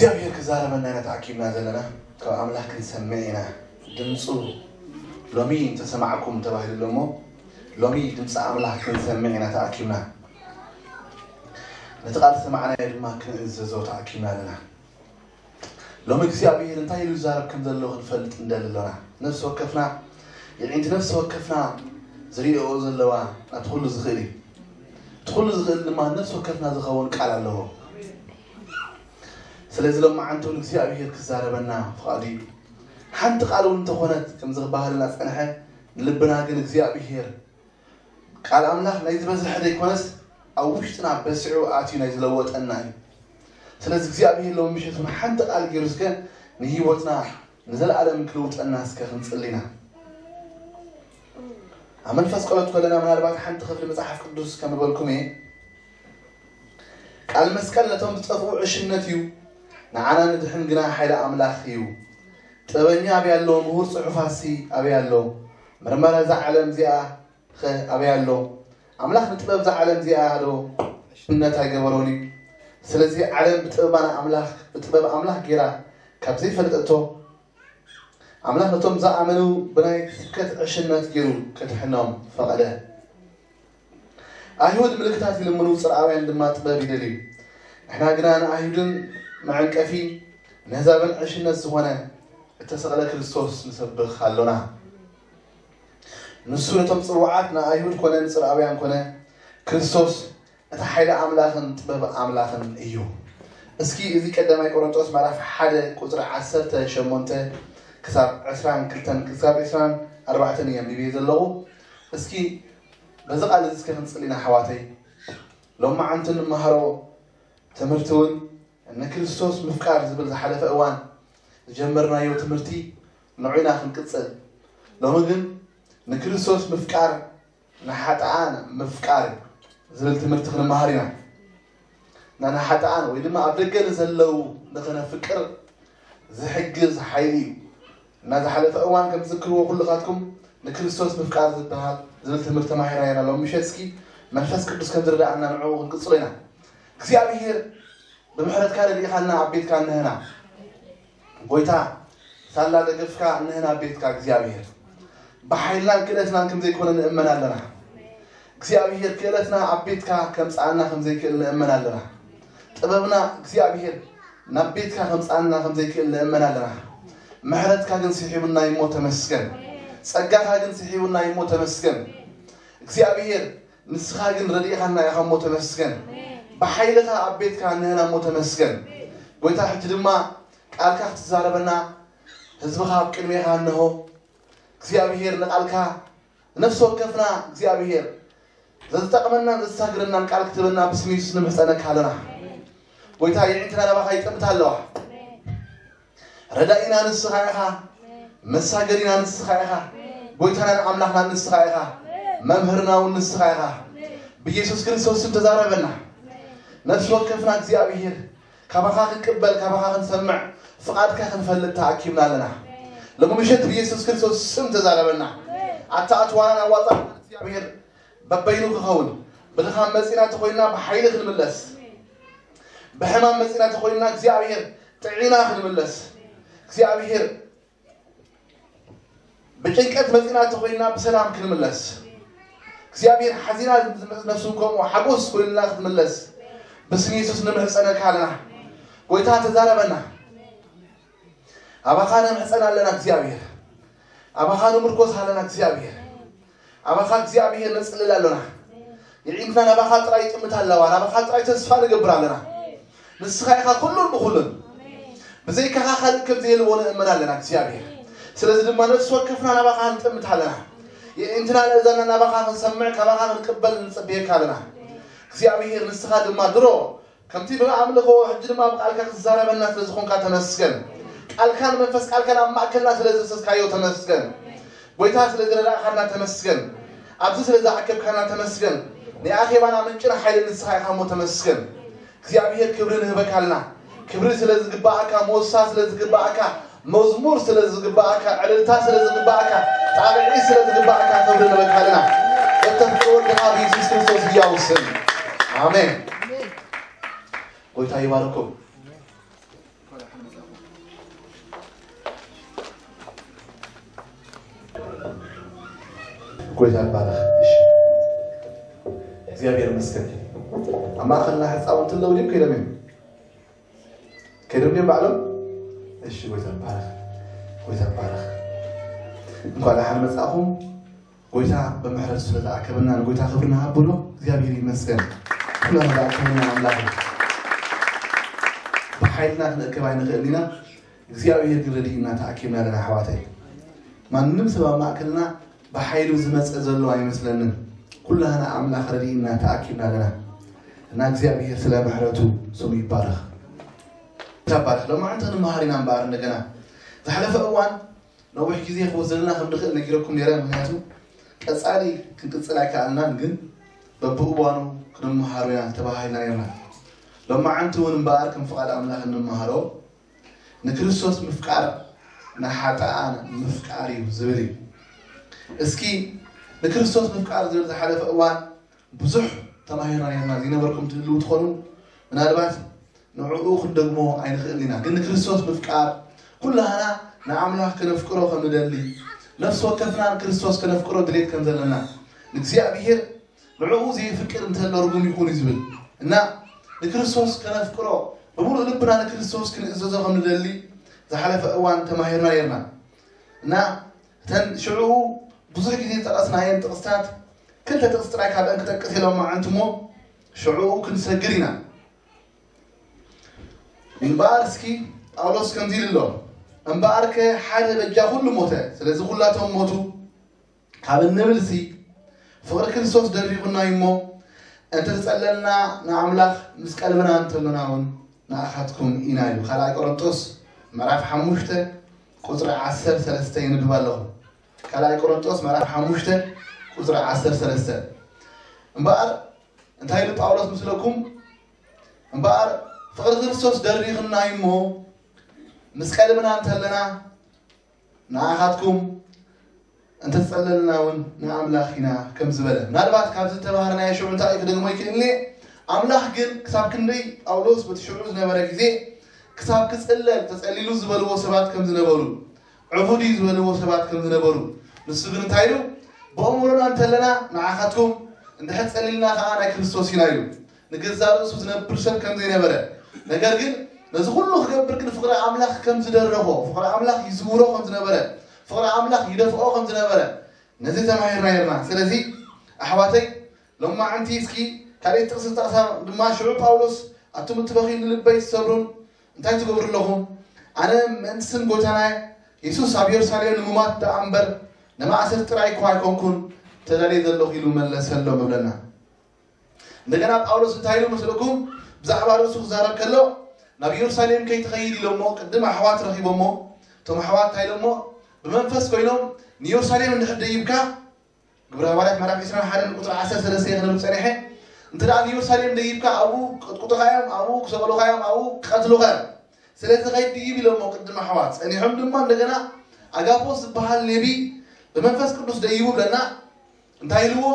እግዚኣብሔር ክዛረበና ኢና ተኣኪብና ዘለና። ካብ ኣምላኽ ክንሰምዕ ኢና። ድምፁ ሎሚ እንተሰማዕኩም ተባሂሉ ኣሎ እሞ፣ ሎሚ ድምፂ ኣምላኽ ክንሰምዕ ኢና ተኣኪብና። ነቲ ቃል ዝሰማዕናዮ ድማ ክንእዘዞ ተኣኪብና ኣለና። ሎሚ እግዚኣብሔር እንታይ ኢሉ ይዛረብ ከም ዘሎ ክንፈልጥ ንደሊ ኣለና። ነፍሲ ወከፍና፣ የዒንቲ ነፍሲ ወከፍና ዝሪኦ ዘለዋ ናብቲ ኩሉ ዝኽእል እዩ። እቲ ኩሉ ዝኽእል ድማ ነፍሲ ወከፍና ዝኸውን ቃል ኣለዎ። ስለዚ ሎመዓንቲ እውን እግዚኣብሔር ክዛረበና ፍቓዱ እዩ። ሓንቲ ቃል እውን እንተኾነት፣ ከም ዝበሃልና ጸንሐ፣ ንልብና ግን እግዚኣብሔር ቃል ኣምላኽ ናይ ዝበዝሐ ዘይኮነስ፣ ኣብ ውሽጥና በሲዑ ኣትዩ ናይ ዝለወጠና እዩ። ስለዚ እግዚኣብሔር ሎሚ ምሸት እውን ሓንቲ ቃል ገይሩ እስከ ንህይወትና ንዘለኣለም ክልውጠና እስከ ክንጽሊ ኢና። ኣብ መንፈስ ጸሎት ከለና ምናልባት ሓንቲ ክፍሊ መጽሓፍ ቅዱስ ከንበልኩም እየ። ቃል መስቀል ነቶም ዝጠፍኡ ዕሽነት እዩ፣ ንዓና ንድሕን ግና ሓይሊ ኣምላኽ እዩ። ጥበበኛ ኣበይ ኣሎ? ምሁር ጽሑፋሲ ኣበይ ኣሎ? መርማሪ እዛ ዓለም እዚኣ ኸ ኣበይ ኣሎ? ኣምላኽ ንጥበብ እዛ ዓለም እዚኣ ዶ ዕሽነት ኣይገበሮን እዩ? ስለዚ ዓለም ብጥበባና ኣምላኽ፣ ብጥበብ ኣምላኽ ጌራ ካብ ዘይፈለጠቶ፣ ኣምላኽ ነቶም ዝኣመኑ ብናይ ስብከት ዕሽነት ገይሩ ከድሕኖም ፈቐደ። ኣይሁድ ምልክታት ይልምኑ፣ ጽርኣውያን ድማ ጥበብ ይደልዩ። ንሕና ግና ንኣይሁድን መዐንቀፊ፣ ንህዛብን ዕሽነት ዝኾነ እተሰቕለ ክርስቶስ ንሰብኽ ኣሎና። ንሱ ነቶም ጽውዓት ንኣይሁድ ኮነ ንጽርኣውያን ኮነ፣ ክርስቶስ እቲ ሓይሊ ኣምላኽን ጥበብ ኣምላኽን እዩ። እስኪ እዚ ቀዳማይ ቆሮንጦስ ምዕራፍ ሓደ ቁጽሪ ዓሰርተ ሸሞንተ ክሳብ ዕስራን ክልተን ክሳብ ዕስራን ኣርባዕተን እየ ኣንቢበዮ ዘለኹ። እስኪ በዚ ቃል እዚ እስከ ክንጽሊ ኢና ኣሕዋተይ። ሎማዓንቲ እንመሃሮ ትምህርቲ እውን ንክርስቶስ ምፍቃር ዝብል ዝሓለፈ እዋን ዝጀመርናዮ ትምህርቲ ንዑ ኢና ክንቅጽል። ሎሚ ግን ንክርስቶስ ምፍቃር ንሓጥኣን ምፍቃር ዝብል ትምህርቲ ክንመሃር ኢና። እና ንሓጥኣን ወይ ድማ ኣብ ደገ ንዘለዉ ንኽነፍቅር ዝሕግዝ ሓይሊ እዩ። እና ዝሓለፈ እዋን ከም ትዝክርዎ ኩልኻትኩም ንክርስቶስ ምፍቃር ዝበሃል ዝብል ትምህርቲ ተማሂርና ኢና። ሎሚ ምሸት እስኪ መንፈስ ቅዱስ ከም ዝረድኣና ንዕኡ ክንቅጽሎ ኢና። እግዚኣብሔር ብምሕረትካ ረዲእኻና ኣብ ቤትካ እነህና። ጎይታ ሳላ ደገፍካ እነህና ኣብ ቤትካ እግዚኣብሔር። ብሓይልናን ክእለትናን ከም ዘይኮነ ንእመን ኣለና። እግዚኣብሔር ክእለትና ኣብ ቤትካ ከምጽኣና ከም ዘይክእል ንእመን ኣለና። ጥበብና እግዚኣብሔር ናብ ቤትካ ከምጽኣና ከም ዘይክእል ንእመን ኣለና። ምሕረትካ ግን ስሒቡና እሞ ተመስገን። ጸጋኻ ግን ስሒቡና እሞ ተመስገን። እግዚኣብሔር ንስኻ ግን ረዲእኻና ኢኻ እሞ ተመስገን። ብሓይልኻ ኣብ ቤትካ እነህና እሞ ተመስገን። ጎይታ ሕጂ ድማ ቃልካ ክትዛረበና ህዝብኻ ኣብ ቅድሜኻ እንሆ። እግዚኣብሔር ንቃልካ ነፍሲ ወከፍና እግዚኣብሔር ዘዝጠቕመናን ዘዝሳግረናን ቃል ክትብለና ብስም የሱስ ንምሕጸነካ ኣለና። ጎይታ የዒንትና ናባኻ ይጥምታ ኣለዋ። ረዳኢና ንስኻ ኢኻ፣ መሳገሪና ንስኻ ኢኻ፣ ጎይታናን ኣምላኽናን ንስኻ ኢኻ፣ መምህርና እውን ንስኻ ኢኻ። ብኢየሱስ ክርስቶስ ስም ተዛረበና። ነፍሲ ወከፍና እግዚኣብሔር ካባኻ ክንቅበል፣ ካባኻ ክንሰምዕ፣ ፍቓድካ ክንፈልጥ ተኣኪብና ኣለና። ሎሚ ምሸት ብኢየሱስ ክርስቶስ ስም ተዛረበና። ኣታ ኣትዋናን ኣዋጻእናን እግዚኣብሔር በበይኑ ክኸውን፣ ብድኻም መጺና ተኾይንና ብሓይሊ ክንምለስ፣ ብሕማም መጺና ተኾይንና እግዚኣብሔር ጥዒና ክንምለስ፣ እግዚኣብሔር ብጭንቀት መጺና ተኾይንና ብሰላም ክንምለስ፣ እግዚኣብሔር ሓዚና ዝመጽእ ነፍሱ ከምኡ ሓጎስ ኮይንና ክትምለስ ብስም የሱስ ንምሕጸነካ ኣለና። ጎይታ ተዛረበና። ኣባኻ ንምሕጸን ኣለና እግዚኣብሔር። ኣባኻ ንምርኮስ ኣለና እግዚኣብሔር። ኣባኻ እግዚኣብሔር ነጽልል ኣለና። የዒንትና ናባኻ ጥራይ ይጥምት ኣለዋ። ናባኻ ጥራይ ተስፋ ንገብር ኣለና። ንስኻ ኢኻ ኩሉን ብኹሉን። ብዘይካኻ ካልእ ከም ዘየልቦ ንእመን ኣለና እግዚኣብሔር። ስለዚ ድማ ነፍሲ ወከፍና ናባኻ ንጥምት ኣለና። የዒንትና ንእዛና ናባኻ ክንሰምዕ ካባኻ ክንቅበል ንጽበየካ ኣለና። እግዚኣብሔር ንስኻ ድማ ድሮ ከምቲ ብኣምልኾ ሕጂ ድማ ብቃልካ ክትዛረበና ስለ ዝኾንካ ተመስገን። ቃልካን መንፈስ ቃልካን ኣብ ማእከልና ስለ ዘፍሰስካዮ ተመስገን። ጎይታ ስለ ዝረዳእካና ተመስገን። ኣብዚ ስለ ዝኣከብካና ተመስገን። ናይ ኣኼባና ምንጭና ሓይሊ ንስኻ ኢኻ እሞ ተመስገን። እግዚኣብሔር ክብሪ ንህበካ ኣለና። ክብሪ ስለ ዝግባኣካ፣ ሞሳ ስለ ዝግባኣካ፣ መዝሙር ስለ ዝግባኣካ፣ ዕልልታ ስለ ዝግባኣካ፣ ጣቕዒት ስለ ዝግባኣካ ክብሪ ንህበካ ኣለና። በተፍቅሮ ወድኻ ብኢየሱስ ክርስቶስ ህያው ስም። ኣሜን። ጎይታ ይባርኩም። ጎይታ ይባረኽ። እሺ፣ እግዚኣብሔር ይመስገን። ኣብ ማእኸልና ህፃውንቲ ኣለዉ ድዮም? ከይዶም እዮም? ከይዶም ድዮም ባዕሎም? እሺ፣ ጎይታ ይባረኽ። ጎይታ ይባረኽ። እንኳን ደሓን መጻእኹም። ጎይታ ብምሕረቱ ስለ ዝኣከበና ንጎይታ ክብሪ ንሃብሎ። እግዚኣብሔር ይመስገን። ኩላና ዝኣከበና ኣምላኽ እዩ። ብሓይልና ክንእከብ ኣይንኽእልን ኢና። እግዚኣብሔር ግን ረድኢና ተኣኪብና ኣለና ኣሕዋተይ። ማንም ሰብ ኣብ ማእከልና ብሓይሉ ዝመጸ ዘሎ ኣይመስለንን። ኩላህና ኣምላኽ ረድኢና ተኣኪብና ኣለና። እና እግዚኣብሔር ስለ ምሕረቱ ስሙ ይባረኽ። ተባረኽ። ሎማዓንቲ ክንመሃር ኢና እምበኣር እንደገና። ዝሓለፈ እዋን ነዊሕ ግዜ ክወስደልና ከም ንኽእል ነጊረኩም ነይረ፣ ምኽንያቱ ቀጻሊ ክንቅጽል ኣይከኣልናን፣ ግን በብእዋኑ ክንመሃሩ ኢና ተባሂልና ነርና። ሎማዓንቲ እውን እምበኣር ከም ፍቓድ ኣምላኽ እንመሃሮ ንክርስቶስ ምፍቃር ንሓጥኣን ምፍቃር እዩ ዝብል እዩ። እስኪ ንክርስቶስ ምፍቃር ዝብል ዝሓለፈ እዋን ብዙሕ ተማሂርና ነርና። ዝነበርኩም ትህልዉ ትኾኑ፣ ምናልባት ንዕኡ ክንደግሞ ኣይንኽእል ኢና። ግን ንክርስቶስ ምፍቃር ኩላህና ንኣምላኽ ከነፍቅሮ ከም ንደሊ፣ ነፍሲ ወከፍና ንክርስቶስ ከነፍቅሮ ድሌት ከም ዘለና፣ ንእግዚኣብሔር ንዕኡ ዘይፍቅር እንተሎ ርጉም ይኹን እዩ ዝብል። እና ንክርስቶስ ከነፍቅሮ፣ ብምሉእ ልብና ንክርስቶስ ክንእዘዞ ከም ንደሊ ዝሓለፈ እዋን ተማሂርና ነርና። እና እተን ሽዑ ብዙሕ ግዜ ዝጠቐስናየን ጥቕስታት፣ ክልተ ጥቕሲ ጥራይ ካብአን ክጠቅስ ኢሎም መዓንት እሞ ሽዑ ክንሰግር ኢና። እምበኣር እስኪ ጳውሎስ ከምዚ ኢሉ ኣሎ፣ እምበኣርከ ሓደ በጃ ኩሉ ሞተ፣ ስለዚ ኩላቶም ሞቱ ካብ እንብልሲ ፍቕሪ ክርስቶስ ደሪኹና እዩ እሞ፣ እንተዝጸለልና ንኣምላኽ ምስ ቀልብና እንተሎና እውን ንኣኻትኩም ኢና ኢሉ። ካልኣይ ቆሮንጦስ ምዕራፍ ሓሙሽተ ቁጽሪ ዓሰርተ ሰለስተ የንብብ ኣለኹ። ካልኣይ ቆሮንጦስ ምዕራፍ ሓሙሽተ ቁጽሪ ዓሰርተ ሰለስተ። እምበኣር እንታይ ኢሉ ጳውሎስ ምስለኩም? እምበኣር ፍቕሪ ክርስቶስ ደሪኽና እዩ እሞ፣ ምስ ቀልብና እንተለና ንኣኻትኩም፣ እንተዝጸለልና እውን ንኣምላኽ ኢና ከም ዝበለ። ምናልባት ካብዚ ዝተባህርናዮ ሽዑ እንታይ ክደግሞ ይክእል እየ። ኣምላኽ ግን ክሳብ ክንደይ ጳውሎስ በቲ ሽዑ ዝነበረ ግዜ ክሳብ ክጽለል ተጸሊሉ ዝበልዎ ሰባት ከም ዝነበሩ፣ ዕቡድ እዩ ዝበልዎ ሰባት ከም ዝነበሩ፣ ንሱ ግን እንታይ ኢሉ? ብኣእምሮና እንተለና ንዓኻትኩም፣ እንድሕር ጸሊልና ከኣ ናይ ክርስቶስ ኢና ኢሉ። ንገዛእ ርእሱ ዝነብር ሰብ ከም ዘይነበረ፣ ነገር ግን ነዚ ኩሉ ክገብር ግን ፍቕሪ ኣምላኽ ከም ዝደረኾ፣ ፍቕሪ ኣምላኽ ይዝውሮ ከም ዝነበረ፣ ፍቕሪ ኣምላኽ ይደፍኦ ከም ዝነበረ፣ ነዚ ተማሂርና ነርና። ስለዚ ኣሕዋተይ፣ ሎማዓንቲ እስኪ ካልኣይቲ ጥቕሲ ዝጠቕሳ ድማ ሽዑ ጳውሎስ፣ ኣቱም እትበኽዩ ንልበይ ትሰብሩን እንታይ ትገብሩ ኣለኹም? ኣነ ምእንቲ ስም ጎይታና የሱስ ኣብ የሩሳሌም ንሙማት ደኣ እምበር ንማእሰርቲ ጥራይ እኳ ኣይኮንኩን ተዳልየ ዘለኹ ኢሉ መለሰሎም እብለና። እንደገና ጳውሎስ እንታይ ኢሉ መስለኩም? ብዛዕባ ርእሱ ክዛረብ ከሎ ናብ የሩሳሌም ከይትኸይድ ኢሎሞ ቅድም ኣሕዋት ረኺቦሞ። እቶም ኣሕዋት እንታይ ኢሎሞ? ብመንፈስ ኮይኖም ንየሩሳሌም እንድሕር ደይብካ፣ ግብረ ሃዋርያት ምዕራፍ ዕስራን ሓደን ቁጽሪ ዓሰርተ ሰለስተ ክነብብ ጸኒሐ፣ እንተ ደኣ ንየሩሳሌም ደይብካ ኣብኡ ክቅጥቁጡኻ እዮም፣ ኣብኡ ክሰቕሉኻ እዮም፣ ኣብኡ ክቀትሉኻ እዮም። ስለዚ ከይድ ድይብ ኢሎሞ ቅድም ኣሕዋት። ጸኒሖም ድማ እንደገና ኣጋፖስ ዝበሃል ሌቢ ብመንፈስ ቅዱስ ደይቡ ብለና። እንታይ ኢልዎ?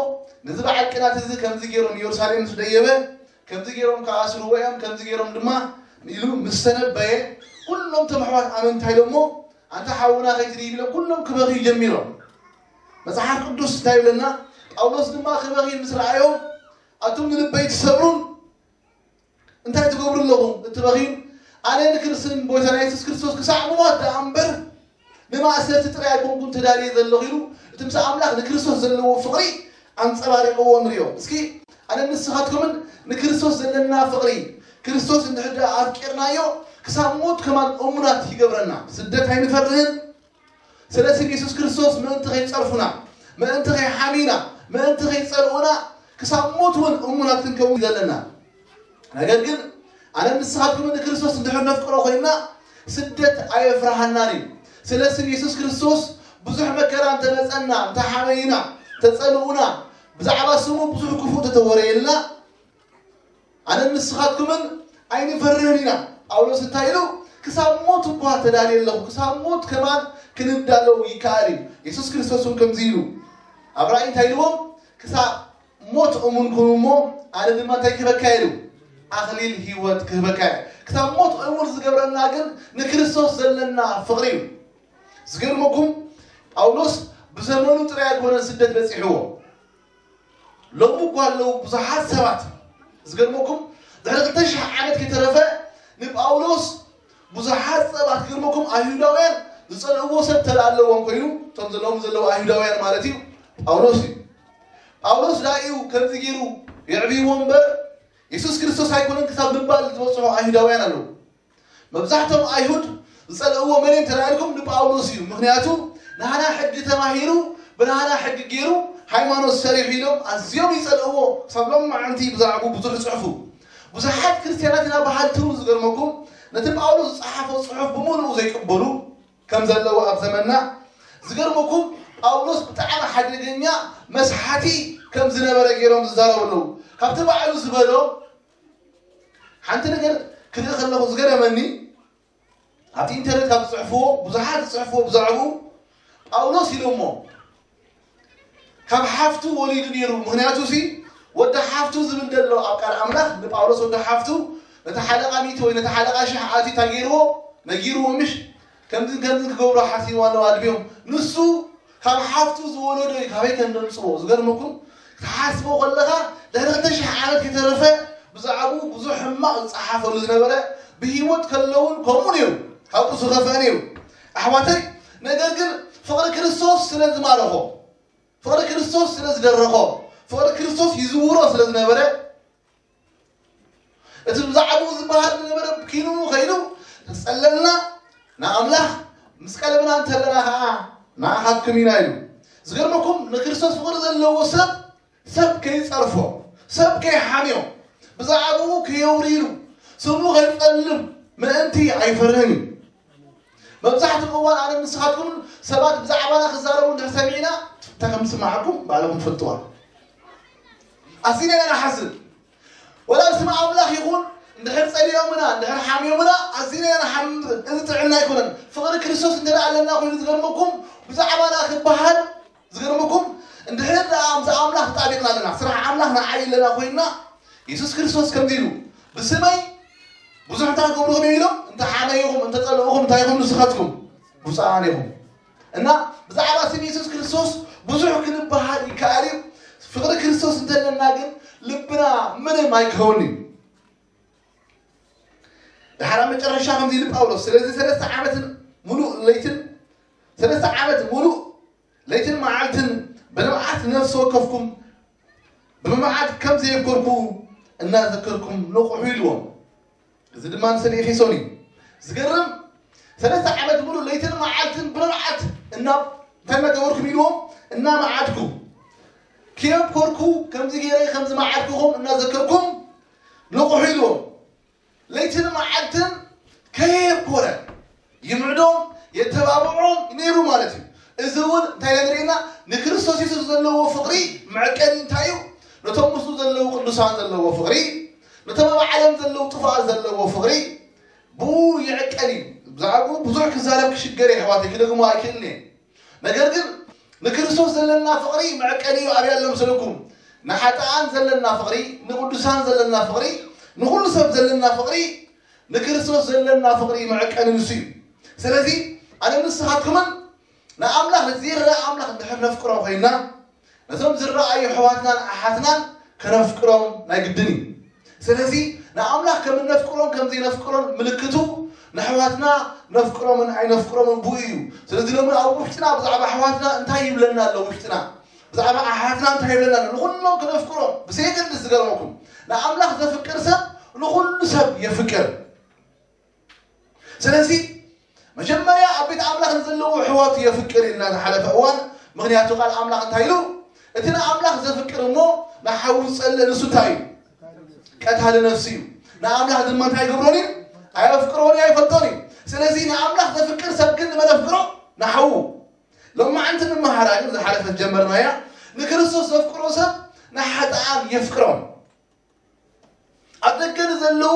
ነዚ በዓል ቅናት እዚ ከምዚ ገይሮም ንየሩሳሌም ምስ ደየበ፣ ከምዚ ገይሮም ክኣስርዎ እዮም፣ ከምዚ ገይሮም ድማ ኢሉ ምስ ተነበየ፣ ኩሎም እቶም ኣሕዋት ኣመንቲ እንታይ ኢሎሞ? ኣንታ ሓውና ከይትድይብ ኢሎም ኩሎም ክበኽዩ ጀሚሮም። መጽሓፍ ቅዱስ እንታይ ይብለና? ጳውሎስ ድማ ክበኽዩ ምስ ረኣዮም፣ ኣቱም ንልበይ ትሰብሩን እንታይ ትገብሩ ኣለኹም? እትበኽዩ ኣነ ንክርስትን ጎይታና የሱስ ክርስቶስ ክሳዕ ምሞት ደኣ እምበር ንማእሰርቲ ጥራይ ኣይኮንኩን ተዳልየ ዘለኹ ኢሉ፣ እቲ ምስ ኣምላኽ ንክርስቶስ ዘለዎ ፍቕሪ ኣንጸባሪቕዎ ንሪኦ። እስኪ ኣነ ንስኻትኩምን ንክርስቶስ ዘለና ፍቕሪ፣ ክርስቶስ እንድሕር ደኣ ኣፍቂርናዮ ክሳብ ሞት ከማን እሙናት ይገብረና። ስደት ኣይንፈርህን። ስለ ስም የሱስ ክርስቶስ ምእንቲ ከይጸርፉና፣ ምእንቲ ከይሓምዩና፣ ምእንቲ ከይጸልኡና ክሳብ ሞት እውን እሙናት ክንከውን ዘለና። ነገር ግን ኣነ ንስኻትኩም ንክርስቶስ እንድሕር ነፍቅሮ ኮይንና ስደት ኣየፍርሃናን እዩ። ስለ ስም የሱስ ክርስቶስ ብዙሕ መከራ እንተመጸና፣ እንተሓመዩና፣ እንተጸልኡና፣ ብዛዕባ ስሙ ብዙሕ ክፉእ እንተተወረየልና ኣነ ንስኻትኩምን ኣይንፈርህን ኢና። ጳውሎስ እንታይ ኢሉ? ክሳብ ሞት እኳ ተዳልየ ኣለኹ፣ ክሳብ ሞት ከማን ክንዳለው ይከኣል እዩ። የሱስ ክርስቶስ እውን ከምዚ ኢሉ ኣብ ራእይ እንታይ ኢልዎም? ክሳብ ሞት እሙን ኩኑ እሞ ኣነ ድማ እንታይ ክህበካ ኢሉ? ኣኽሊል ህይወት ክህበካ እየ። ክሳብ ሞት እሙን ዝገብረና ግን ንክርስቶስ ዘለና ፍቕሪ እዩ። ዝገርመኩም ጳውሎስ ብዘመኑ ጥራይ ኣይኮነን ስደት በጺሕዎ። ሎሚ እኳ ኣለዉ ብዙሓት ሰባት። ዝገርመኩም፣ ድሕሪ ክልተ ሽሕ ዓመት ከይተረፈ ንጳውሎስ ብዙሓት ሰባት፣ ዝገርመኩም፣ ኣይሁዳውያን ዝጸልእዎ ሰብ ተደኣ ኣለዎም ኮይኑ፣ እቶም ዘለዎም ዘለዉ ኣይሁዳውያን ማለት እዩ፣ ጳውሎስ እዩ። ጳውሎስ ደኣ እዩ ከምዚ ገይሩ የዕብይዎ እምበር፣ የሱስ ክርስቶስ ኣይኮነን ክሳብ ምባል ዝበጽሑ ኣይሁዳውያን ኣለዉ። መብዛሕቶም ኣይሁድ ዝጸልእዎ መን እዮም ተባሂልኩም? ንጳውሎስ እዩ። ምኽንያቱ ናህና ሕጊ ተማሂሩ፣ ብናህና ሕጊ ገይሩ፣ ሃይማኖት ሰሪሑ ኢሎም ኣዝዮም ይጸልእዎ። ክሳብ ሎሚ መዓንቲ ብዛዕባኡ ብዙሕ ይጽሕፉ። ብዙሓት ክርስትያናት ኢና በሃልቲ እውን፣ ዝገርመኩም፣ ነቲ ጳውሎስ ዝጸሓፎ ጽሑፍ ብምሉኡ ዘይቅበሉ ከም ዘለዉ ኣብ ዘመንና። ዝገርመኩም፣ ጳውሎስ ብጣዕሚ ሓደገኛ መስሓቲ ከም ዝነበረ ገይሮም ዝዛረቡ ኣለዉ። ካብቲ ባዕሉ ዝበሎ ሓንቲ ነገር ክርኢ ከለኹ ዝገረመኒ፣ ኣብቲ ኢንተርኔት ካብ ዝጽሕፍዎ፣ ብዙሓት ዝጽሕፍዎ ብዛዕባኡ፣ ጳውሎስ ኢሎሞ ካብ ሓፍቱ ወሊዱ ነይሩ። ምኽንያቱ ሲ ወዲ ሓፍቱ ዝብል ዘሎ ኣብ ቃል ኣምላኽ ንጳውሎስ ወዲ ሓፍቱ ነቲ ሓለቓ ሚእቲ ወይ ነቲ ሓለቓ ሽሕ ኣትዩ እንታይ ገይርዎ? ነጊርዎ ምሽ? ከምዚ ከምዚ ክገብሮ ሓሲቡ ኣለዉ ኣድብዮም። ንሱ ካብ ሓፍቱ ዝወለዶ እዩ፣ ካበይ ከም ዘምጽዎ። ዝገርመኩም፣ ክትሓስቦ ከለኻ ድሕሪ ክልተ ሽሕ ዓመት ከይተረፈ ብዛዕባኡ ብዙሕ ሕማቕ ዝጸሓፈሉ ዝነበረ፣ ብህይወት ከለውን ከምኡ ነይሩ፣ ካብኡ ዝኸፍአ ነይሩ። ኣሕዋተይ፣ ነገር ግን ፍቕሪ ክርስቶስ ስለ ዝማረኾ፣ ፍቕሪ ክርስቶስ ስለ ዝደረኾ፣ ፍቕሪ ክርስቶስ ይዝውሮ ስለ ዝነበረ፣ እቲ ብዛዕባኡ ዝበሃል ዝነበረ ኪንኡ ከይዱ ተጸለልና፣ ንኣምላኽ ምስ ቀለብና እንተለና ኸዓ ንኣኻትኩም ኢና ኢሉ። ዝገርመኩም፣ ንክርስቶስ ፍቕሪ ዘለዎ ሰብ፣ ሰብ ከይጸርፎ፣ ሰብ ከይሓምዮ፣ ብዛዕባኡ ከየውርዩ፣ ስሙ ከይጸልም ምእንቲ ኣይፈርህን እዩ። መብዛሕትኡ እዋን ኣነ ንስኻትኩም ሰባት ብዛዕባና ክዛረቡ እንድሕር ሰሚዕና፣ እንታይ ከም ዝስምዓኩም ባዕልኹም ትፈልጥዋ። ኣዚና ኢና ንሓዝን። ወላ ብስም ኣምላኽ ይኹን፣ እንድሕር ጸሊኦምና፣ እንድሕር ሓሚዮምና፣ ኣዚና ኢና ንሓምም። እዚ ጥዕና ኣይኮነን። ፍቕሪ ክርስቶስ እንተ ደኣ ኣለና ኮይኑ፣ ዝገርመኩም፣ ብዛዕባና ክበሃል፣ ዝገርመኩም፣ እንድሕር ደኣ ምስ ኣምላኽ ተጣቢቕና ኣለና፣ ስራሕ ኣምላኽ ንዓይ ኣለና ኮይንና፣ የሱስ ክርስቶስ ከምዚ ኢሉ፣ "ብስመይ ብዙሕ እንታይ ክገብሩ ኢኹም?" ኢሎም፣ "እንተ ሓመይኹም፣ እንተ ጸልእኹም፣ እንታይ ኢኹም ንስኻትኩም? ብፁዓን ኢኹም።" እና ብዛዕባ ስም የሱስ ክርስቶስ ብዙሕ ክንበሃል ይከኣል እዩ። ፍቕሪ ክርስቶስ እንተለና ግን ልብና ምንም ኣይክኸውን እዩ። ድሓር ኣብ መጨረሻ ከምዚ ኢሉ ጳውሎስ፣ "ስለዚ ሰለስተ ዓመትን ሙሉእ ለይትን፣ ሰለስተ ዓመት ሙሉእ ለይትን መዓልትን ብንብዓት ነፍሲ ወከፍኩም ብምብዓት ከም ዘየብኮርኩ እናዘከርኩም ንቕሑ" ኢልዎም። እዚ ድማ ንሰብ ኤፌሶን እዩ። ዝገርም፣ ሰለስተ ዓመት ሙሉእ ለይትን መዓልትን ብንብዓት እና-፣ እንታይ እናገበርኩም ኢልዎም? እናመዓድኩ፣ ከየብኮርኩ፣ ከምዚ ገይረ ከምዚ መዓድኩኹም እናዘከርኩም ንቕሑ ኢልዎም። ለይትን መዓልትን ከየብኮረ ይምዕዶም፣ የተባብዖም ነይሩ ማለት እዩ። እዚ እውን እንታይ የርእየና? ንክርስቶስ የሱስ ዘለዎ ፍቕሪ መዐቀኒ እንታይ እዩ? ነቶም ምስኡ ዘለዉ ቅዱሳን ዘለዎ ፍቕሪ፣ ነቶም ኣብ ዓለም ዘለዉ ጥፉኣት ዘለዎ ፍቕሪ ብኡ ይዕቀን እዩ። ብዛዕባኡ ብዙሕ ክዛረብ ክሽገር እየ፣ ኣሕዋተይ፣ ክደግሞ ኣይክእልን እየ። ነገር ግን ንክርስቶስ ዘለና ፍቕሪ መዐቀኒ እዩ። ኣበይ ኣሎ መሰለኩም? ንሓጥኣን ዘለና ፍቕሪ፣ ንቅዱሳን ዘለና ፍቕሪ፣ ንኹሉ ሰብ ዘለና ፍቕሪ፣ ንክርስቶስ ዘለና ፍቕሪ መዐቀኒ ንሱ እዩ። ስለዚ ኣነ ንስኻትኩምን ንኣምላኽ፣ ነቲ ዘይረኣ ኣምላኽ እንድሕር ነፍቅሮ ኮይንና፣ ነቶም ዝረኣዩ ኣሕዋትናን ኣሓትናን ከነፍቅሮም ናይ ግድን እዩ። ስለዚ ንኣምላኽ ከም እነፍቅሮን ከም ዘይነፍቅሮን ምልክቱ ንኣሕዋትና ነፍቅሮምን ኣይነፍቅሮምን ብኡ እዩ። ስለዚ ሎሚ ኣብ ውሽጥና ብዛዕባ ኣሕዋትና እንታይ ይብለና ኣሎ? ውሽጥና ብዛዕባ ኣሓትና እንታይ ይብለና ኣሎ? ንኹሎም ክነፍቅሮም ብዘየገድስ፣ ዝገርመኩም፣ ንኣምላኽ ዘፍቅር ሰብ ንኹሉ ሰብ የፍቅር። ስለዚ መጀመርያ ኣብ ቤት ኣምላኽ ንዘለዉ ኣሕዋቱ የፍቅር ኢልና ዝሓለፈ እዋን፣ ምኽንያቱ ቃል ኣምላኽ እንታይ ኢሉ? "እቲ ንኣምላኽ ዘፍቅር እሞ ንሓዉ ዝጸልእ ንሱ እንታይ እዩ? ቀታሊ ነፍሲ እዩ። ንኣምላኽ ድማ እንታይ ይገብሮን እዩ? ኣየፍቅሮን እዩ፣ ኣይፈልጦን እዩ።" ስለዚ ንኣምላኽ ዘፍቅር ሰብ ግን ንመን የፍቅሮ? ንሓዉ። ሎማዓንቲ ንመሃራ ግን ዝሓለፈት ጀመርናያ። ንክርስቶስ ዘፍቅሮ ሰብ ንሓጥኣን የፍቅሮም። ኣብ ደገ ንዘለዉ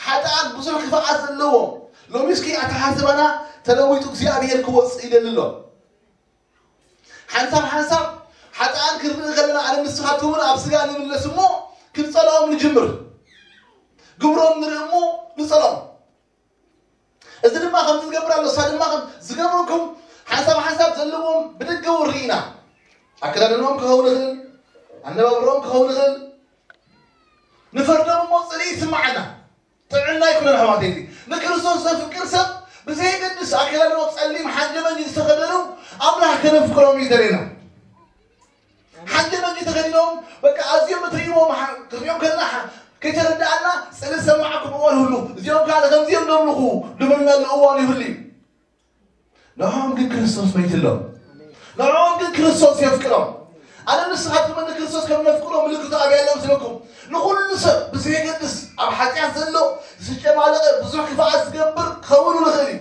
ሓጥኣን ብዙሕ ክፍኣት ዘለዎም፣ ሎሚ እስኪ ኣተሓሳስባና ተለዊጡ እግዚኣብሔር ክወጽእ ይደሊ ኣሎ። ሓንሳብ ሓንሳብ ሓጥኣን ክንርኢ ከለና፣ ኣነ ንስኻትኩምን ኣብ ስጋ ንምለስ እሞ ክንጸልኦም ንጅምር። ግብሮም ንርኢ እሞ ንጸልኦም። እዚ ድማ ከምዚ ዝገብር ኣሎ፣ እሳ ድማ ከም ዝገብረኩም፣ ሓሳብ ሓሳብ ዘለዎም ብደገ እውን ርኢና። ኣከዳድንኦም ክኸውን ይኽእል፣ ኣነባብርኦም ክኸውን ይኽእል። ንፈርዶም እሞ ጽልኢ ይስምዓና። ጥዕና ኣይኮነን ኣሕዋተይ። እዚ ንክርስቶስ ዘፍቅር ሰብ ብዘየገድስ ኣከዳድንኦም ጸሊም ሓንደ መንጂ ዝተኸደኑ ኣምላኽ ከነፍቅሮም እዩ ዘርእየና። ሓንደ መንጂ ተኸዲኖም በቃ ኣዝዮም እትርእይዎም ሓ- ክትሪኦም ከለና ሓ- ከይተረዳኣና ጽልኢ ዝሰማዓኩም እዋን ይህሉ። እዚኦም ከዓ ከምዚኦም ዘምልኹ ድበልናሉ እዋን ይህሉ እዩ። ንዕኦም ግን ክርስቶስ መይትሎም። ንዕኦም ግን ክርስቶስ የፍቅሮም። ኣነ ንስኻትኩም ንክርስቶስ ከም ነፍቅሮ ምልክቱ ኣበይ ኣሎ ምስለኩም? ንኹሉ ሰብ ብዘየገድስ ኣብ ሓጢኣት ዘሎ ዝጨማለቐ ብዙሕ ክፍኣት ዝገብር ክኸውን ይኽእል እዩ።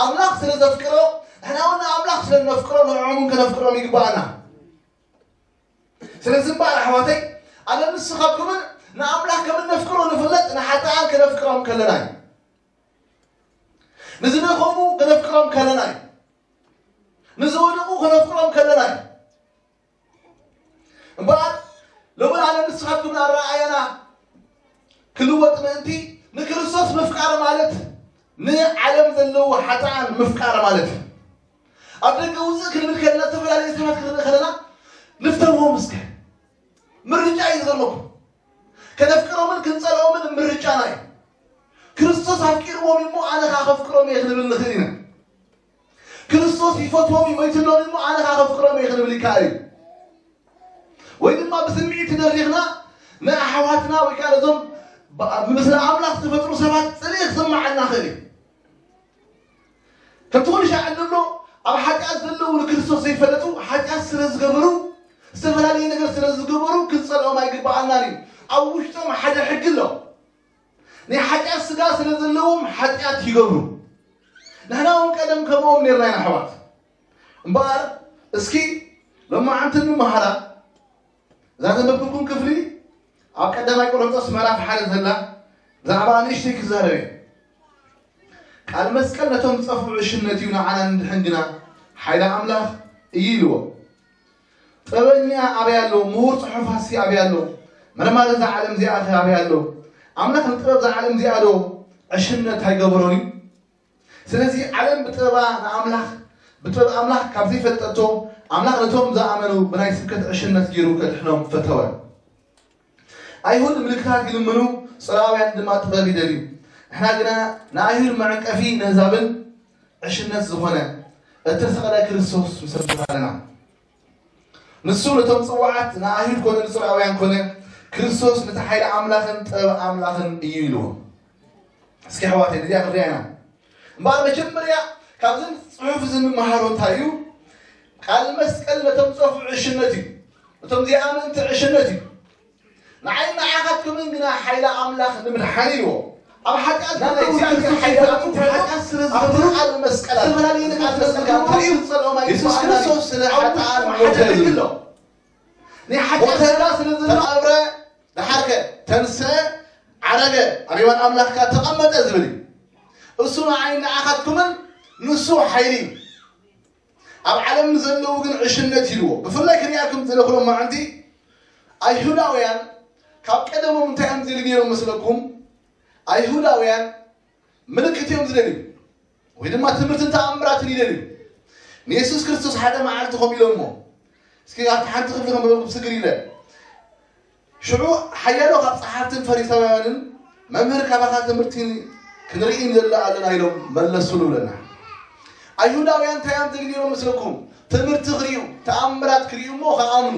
ኣምላኽ ስለ ዘፍቅሮ ንሕና እውን ንኣምላኽ ስለ ነፍቅሮ ንዕኦም እውን ከነፍቅሮም ይግባኣና። ስለዚ እምበኣር ኣሕዋተይ ኣነ ንስኻትኩምን ንኣምላኽ ከም እነፍቅሮ ንፍለጥ ንሓጥኣን ከነፍቅሮም ከለና እዩ። ንዝደኸሙ ከነፍቅሮም ከለና እዩ። ንዝወደቑ ከነፍቅሮም ከለና እዩ። እምበኣር ሎሚ ኣነ ንስኻትኩም ኣረኣእያና ክልወጥ ምእንቲ ንክርስቶስ ምፍቃር ማለት ንዓለም ዘለዉ ሓጥኣን ምፍቃር ማለት እዩ። ኣብ ደገ ውፅእ ክንብል ከለና ዝተፈላለዩ ሰባት ክንርኢ ከለና ንፍተዎም እስከ ምርጫ እዩ ዘለኩም። ከነፍቅሮምን ክንፀልኦምን ምርጫና እዩ። ክርስቶስ ኣፍቂርዎም እሞ ኣነ ከዓ ከፍቅሮም እየ ክንብል ንኽእል ኢና። ክርስቶስ ይፈትዎም እዩ መይትሎም እሞ ኣነ ከዓ ከፍቅሮም እየ ክንብል ይከኣል እዩ። ወይ ድማ ብስምዒት ተደሪኽና ንኣሕዋትና ወይ ከዓ ነዞም ብ- ምስለ ኣምላኽ ዝፈጥሩ ሰባት ፅልኢ ክስምዓና ኽእል እዩ። ከምቲ ኩሉ ሻዕ እንብሎ ኣብ ሓጢኣት ዘለዉ ንክርስቶስ ዘይፈለጡ ሓጢኣት ስለ ዝገበሩ ዝተፈላለየ ነገር ስለ ዝገበሩ ክንፀልኦም ኣይግበኣናን እዩ። ኣብ ውሽጦም ሓደ ሕጊ ኣሎ። ናይ ሓጢኣት ስጋ ስለ ዘለዎም ሓጢኣት ይገብሩ። ንሕና እውን ቀደም ከምኦም ነርና ኢና ኣሕዋት። እምበኣር እስኪ ሎማዓንቲ ንመሃራ እዛ ዘንበብኩልኩም ክፍሊ ኣብ ቀዳማይ ቆሮንቶስ ምዕራፍ ሓደ ዘላ ብዛዕባ ንእሽተይ ክዛረብ እየ። ቃል መስቀል ነቶም ዝጠፍኡ ዕሽነት እዩ፣ ንዓና ንድሕን ግና ሓይሊ ኣምላኽ እዩ ኢልዎ። ጥበበኛ ኣበይ ኣሎ? ምሁር ጽሑፋሲ ኣበይ ኣሎ? መርማሪ እዛ ዓለም እዚኣ ኸ ኣበይ ኣሎ? ኣምላኽ ንጥበብ እዛ ዓለም እዚኣ ዶ ዕሽነት ኣይገበሮን እዩ? ስለዚ ዓለም ብጥበባ ንኣምላኽ ብጥበብ ኣምላኽ ካብ ዘይፈልጠቶ ኣምላኽ ነቶም ዝኣመኑ ብናይ ስብከት ዕሽነት ገይሩ ከድሕኖም ፈተወ። ኣይሁድ ምልክታት ይልምኑ፣ ጽርኣውያን ድማ ጥበብ ይደልዩ። ንሕና ግና ንኣይሁድ መዕንቀፊ ነህዛብን ዕሽነት ዝኾነ እተሰቕለ ክርስቶስ ንሰብኽ ኣለና። ንሱ ነቶም ጽዋዓት ንኣይሁድ ኮነ ንጽርኣውያን ኮነ ክርስቶስ ነቲ ሓይሊ ኣምላኽን ጥበብ ኣምላኽን እዩ ኢልዎም። እስኪ ኣሕዋተይ ነዚኣ ክንሪኣ ኢና። እምበኣር መጀመርያ ካብዚ ጽሑፍ እዚ እንመሃሮ እንታይ እዩ? ቃል መስቀል ነቶም ዝጠፍኡ ዕሽነት እዩ። ነቶም ዘይኣመንቲ ዕሽነት እዩ። ንዓይ ንዓኻትኩምን ግና ሓይሊ ኣምላኽ ንምድሓን እዩ። ኣብ ሓጢኣት ናይ እግዚኣብሔር ሓይሊ ኣምላኽ ሓጢኣት ስለ ዝገብሩ ቃል መስቀል ዝተፈላለዩ ነገር ስለ ዝገብሩ ዝጸልኦም ኣይግባኣናን እዩ። የሱስ ክርስቶስ ስለ ሓጥኣን ሞተ ዝብሎ ናይ ሓጢኣት ስለ ዝገብሩ ተቐብረ፣ ደሓርከ ተንስአ፣ ዓረገ፣ ኣብ የማን ኣምላኽካ ተቐመጠ ዝብል እዩ። እሱ ንዓይ ንዓኻትኩምን ንሱ ሓይሊ እዩ። ኣብ ዓለም ንዘለዉ ግን ዕሽነት ኢልዎ። ብፍላይ ክሪኣኩም ዝደለኹ ሎማዓንቲ ኣይሁዳውያን ካብ ቀደሞም እንታይ እዮም ዝደልዩ ነይሮም መስለኩም? ኣይሁዳውያን ምልክት እዮም ዝደልዩ ወይ ድማ ትምህርትን ተኣምራትን ይደልዩ። ንየሱስ ክርስቶስ ሓደ መዓልቲ ከምኡ ኢሎሞ እስኪ ኣብቲ ሓንቲ ክፍሊ ከንብበልኩም ስግር ኢለ ሽዑ ሓያሎ ካብ ጸሓፍትን ፈሪሳውያንን መምህር ካባኻ ትምህርቲ ክንርኢ ንደሊ ኣለና ኢሎም መለሱሉ ብለና። ኣይሁዳውያን እንታይ እዮም ዝደልዩ ነይሮም መስለኩም? ትምህርቲ ክርእዩ፣ ተኣምራት ክርእዩ እሞ ከኣምኑ።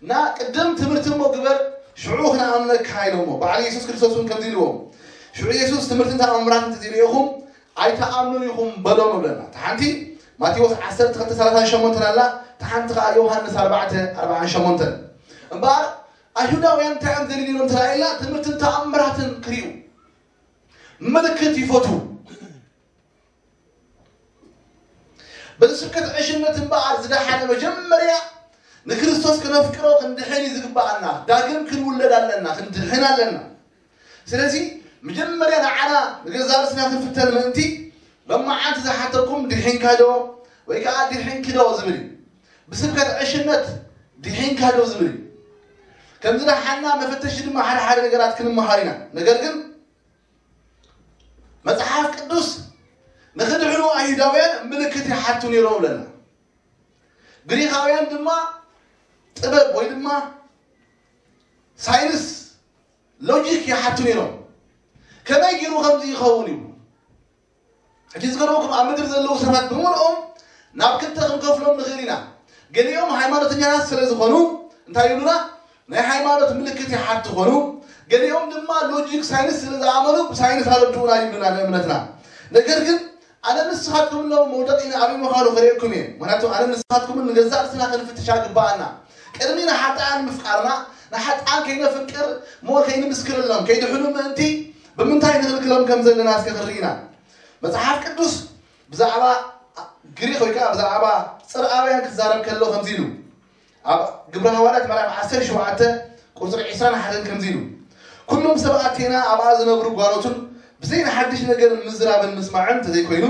እና ቅድም ትምህርቲ እሞ ግበር ሽዑ ክንኣምነካ ኢሎሞ። በዓል የሱስ ክርስቶስ እውን ከምዚ ኢልዎም። ሽዑ የሱስ ትምህርትን ተኣምራትን እንተዘይርእኹም ኣይትኣምኑን ኢኹም በሎም ብለና። እታ ሓንቲ ማቴዎስ ዓሰርተ ክልተ ሰላሳ ሸሞንተ ኣላ፣ እታ ሓንቲ ከዓ ዮሃንስ ኣርባዕተ ኣርብዓን ሸሞንተን። እምበኣር ኣይሁዳውያን እንታይ እዮም ዘድልዮም ተራእየና? ትምህርትን ተኣምራትን ክርእዩ ምልክት ይፈትዉ። በዚ ስብከት ዕሽነት እምበኣር ዝደሓነ መጀመርያ ንክርስቶስ ክነፍቅሮ ክንድሕን እዩ ዝግበኣና። ዳግም ክንውለድ ኣለና፣ ክንድሕን ኣለና። ስለዚ መጀመርያ ንዓና ንገዛ ርእስና ክንፍተን ምእንቲ ሎማዓንቲ ዝሓተኩም ድሒንካ ዶ ወይ ከዓ ድሒንኪ ዶ ዝብል እዩ። ብስብከት ዕሽነት ድሒንካ ዶ ዝብል እዩ። ከምዚ ደሓና መፈተሺ ድማ ሓደ ሓደ ነገራት ክንመሃር ኢና። ነገር ግን መጽሓፍ ቅዱስ ንኽድሕኑ ኣይሁዳውያን ምልክት ይሓቱ ነይሮም ኣለና። ግሪኻውያን ድማ ጥበብ ወይ ድማ ሳይንስ፣ ሎጂክ ይሓቱ ነይሮም። ከመይ ገይሩ ከምዚ ይኸውን እዩ? ሕጂ ዝገርመኩም፣ ኣብ ምድሪ ዘለዉ ሰባት ብምልኦም ናብ ክልተ ክንከፍሎም ንኽእል ኢና። ገሊኦም ሃይማኖተኛታት ስለ ዝኾኑ እንታይ ይብሉና? ናይ ሃይማኖት ምልክት ይሓቱ ኾኑ። ገሊኦም ድማ ሎጂክ ሳይንስ ስለ ዝኣመኑ ብሳይንስ ኣረድኡና ይብሉና ንእምነትና። ነገር ግን ኣነ ንስኻትኩም ሎም መውደቂና ኣበይ ምዃኑ ከርእየኩም እየ። ምክንያቱ ኣነ ንስኻትኩምን ንገዛእ ርእስና ክንፍትሻ ግባኣና። ቅድሚ ንሓጣን ምፍቃርና ንሓጣን ከይነፍቅር እሞ ከይንምስክረሎም ከይድሕኑ ምእንቲ ብምንታይ ንኽልክሎም ከም ዘለና እስከ ክንርኢ ኢና። መጽሓፍ ቅዱስ ብዛዕባ ግሪኽ ወይ ከዓ ብዛዕባ ጽርኣውያን ክዛረብ ከሎ ከምዚ ኢሉ ኣብ ግብረ ሃዋርያት ምዕራፍ ዓሰርተ ሸውዓተ ቁጽሪ ዕስራን ሓደን ከምዚ ኢሉ፣ ኩሎም ሰብ ኣቴና ኣብኣ ዝነብሩ ጓኖትን ብዘይ ንሓድሽ ነገር ምዝራብን ምስማዕን እንተዘይኮይኑ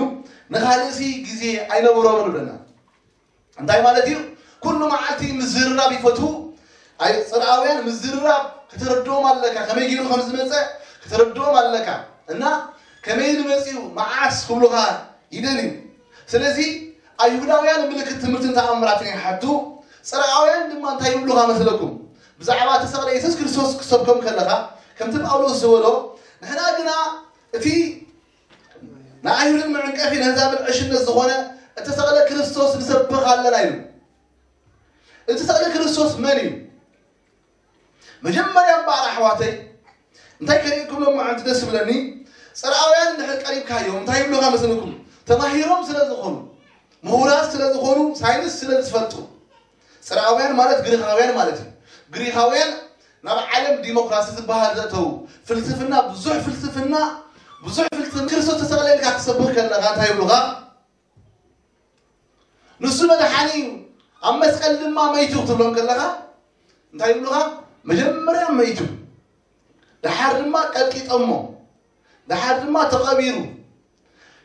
ንኻልእሲ ግዜ ኣይነብሮምን ይብለና። እንታይ ማለት እዩ? ኩሉ መዓልቲ ምዝርራብ ይፈትዉ። ኣይ ጽርኣውያን ምዝርራብ ከተረድኦም ኣለካ፣ ከመይ ገይሩ ከም ዝመጸ ከተረድኦም ኣለካ። እና ከመይ ንመጽኡ መዓስ ክብሉኻ ይደልዩ። ስለዚ ኣይሁዳውያን ምልክት ትምህርትን ተኣምራትን ይሓቱ፣ ጽርኣውያን ድማ እንታይ ይብሉኻ መስለኩም? ብዛዕባ እተሰቕለ የሱስ ክርስቶስ ክሰብኮም ከለኻ ከምቲ ጳውሎስ ዝበሎ፣ ንሕና ግና እቲ ንኣይሁድን መዕንቀፊ ነህዛብን ዕሽነት ዝኾነ እተሰቕለ ክርስቶስ ንሰብኽ ኣለና ኢሉ። እተሰቕለ ክርስቶስ መን እዩ? መጀመርያ እምበኣር ኣሕዋተይ እንታይ ከርእየኩም ሎማዓንቲ ደስ ዝብለኒ፣ ጽርኣውያን እንድሕር ቀሪብካዮም እንታይ ይብሉኻ መስልኩም? ተማሂሮም ስለ ዝኾኑ፣ ምሁራት ስለ ዝኾኑ፣ ሳይንስ ስለ ዝፈልጡ። ጽርኣውያን ማለት ግሪኻውያን ማለት እዩ። ግሪኻውያን ናብ ዓለም ዲሞክራሲ ዝበሃል ዘእተዉ፣ ፍልስፍና፣ ብዙሕ ፍልስፍና፣ ብዙሕ ፍልስፍና። ክርስቶስ ተሰቕለ ኢልካ ክትሰብኽ ከለኻ እንታይ ይብሉኻ? ንሱ መድሓኒ እዩ፣ ኣብ መስቀል ድማ መይቱ ክትብሎም ከለኻ እንታይ ይብሉኻ? መጀመርያ መይቱ፣ ደሓር ድማ ቀጥቂጦሞ፣ ደሓር ድማ ተቐቢሩ፣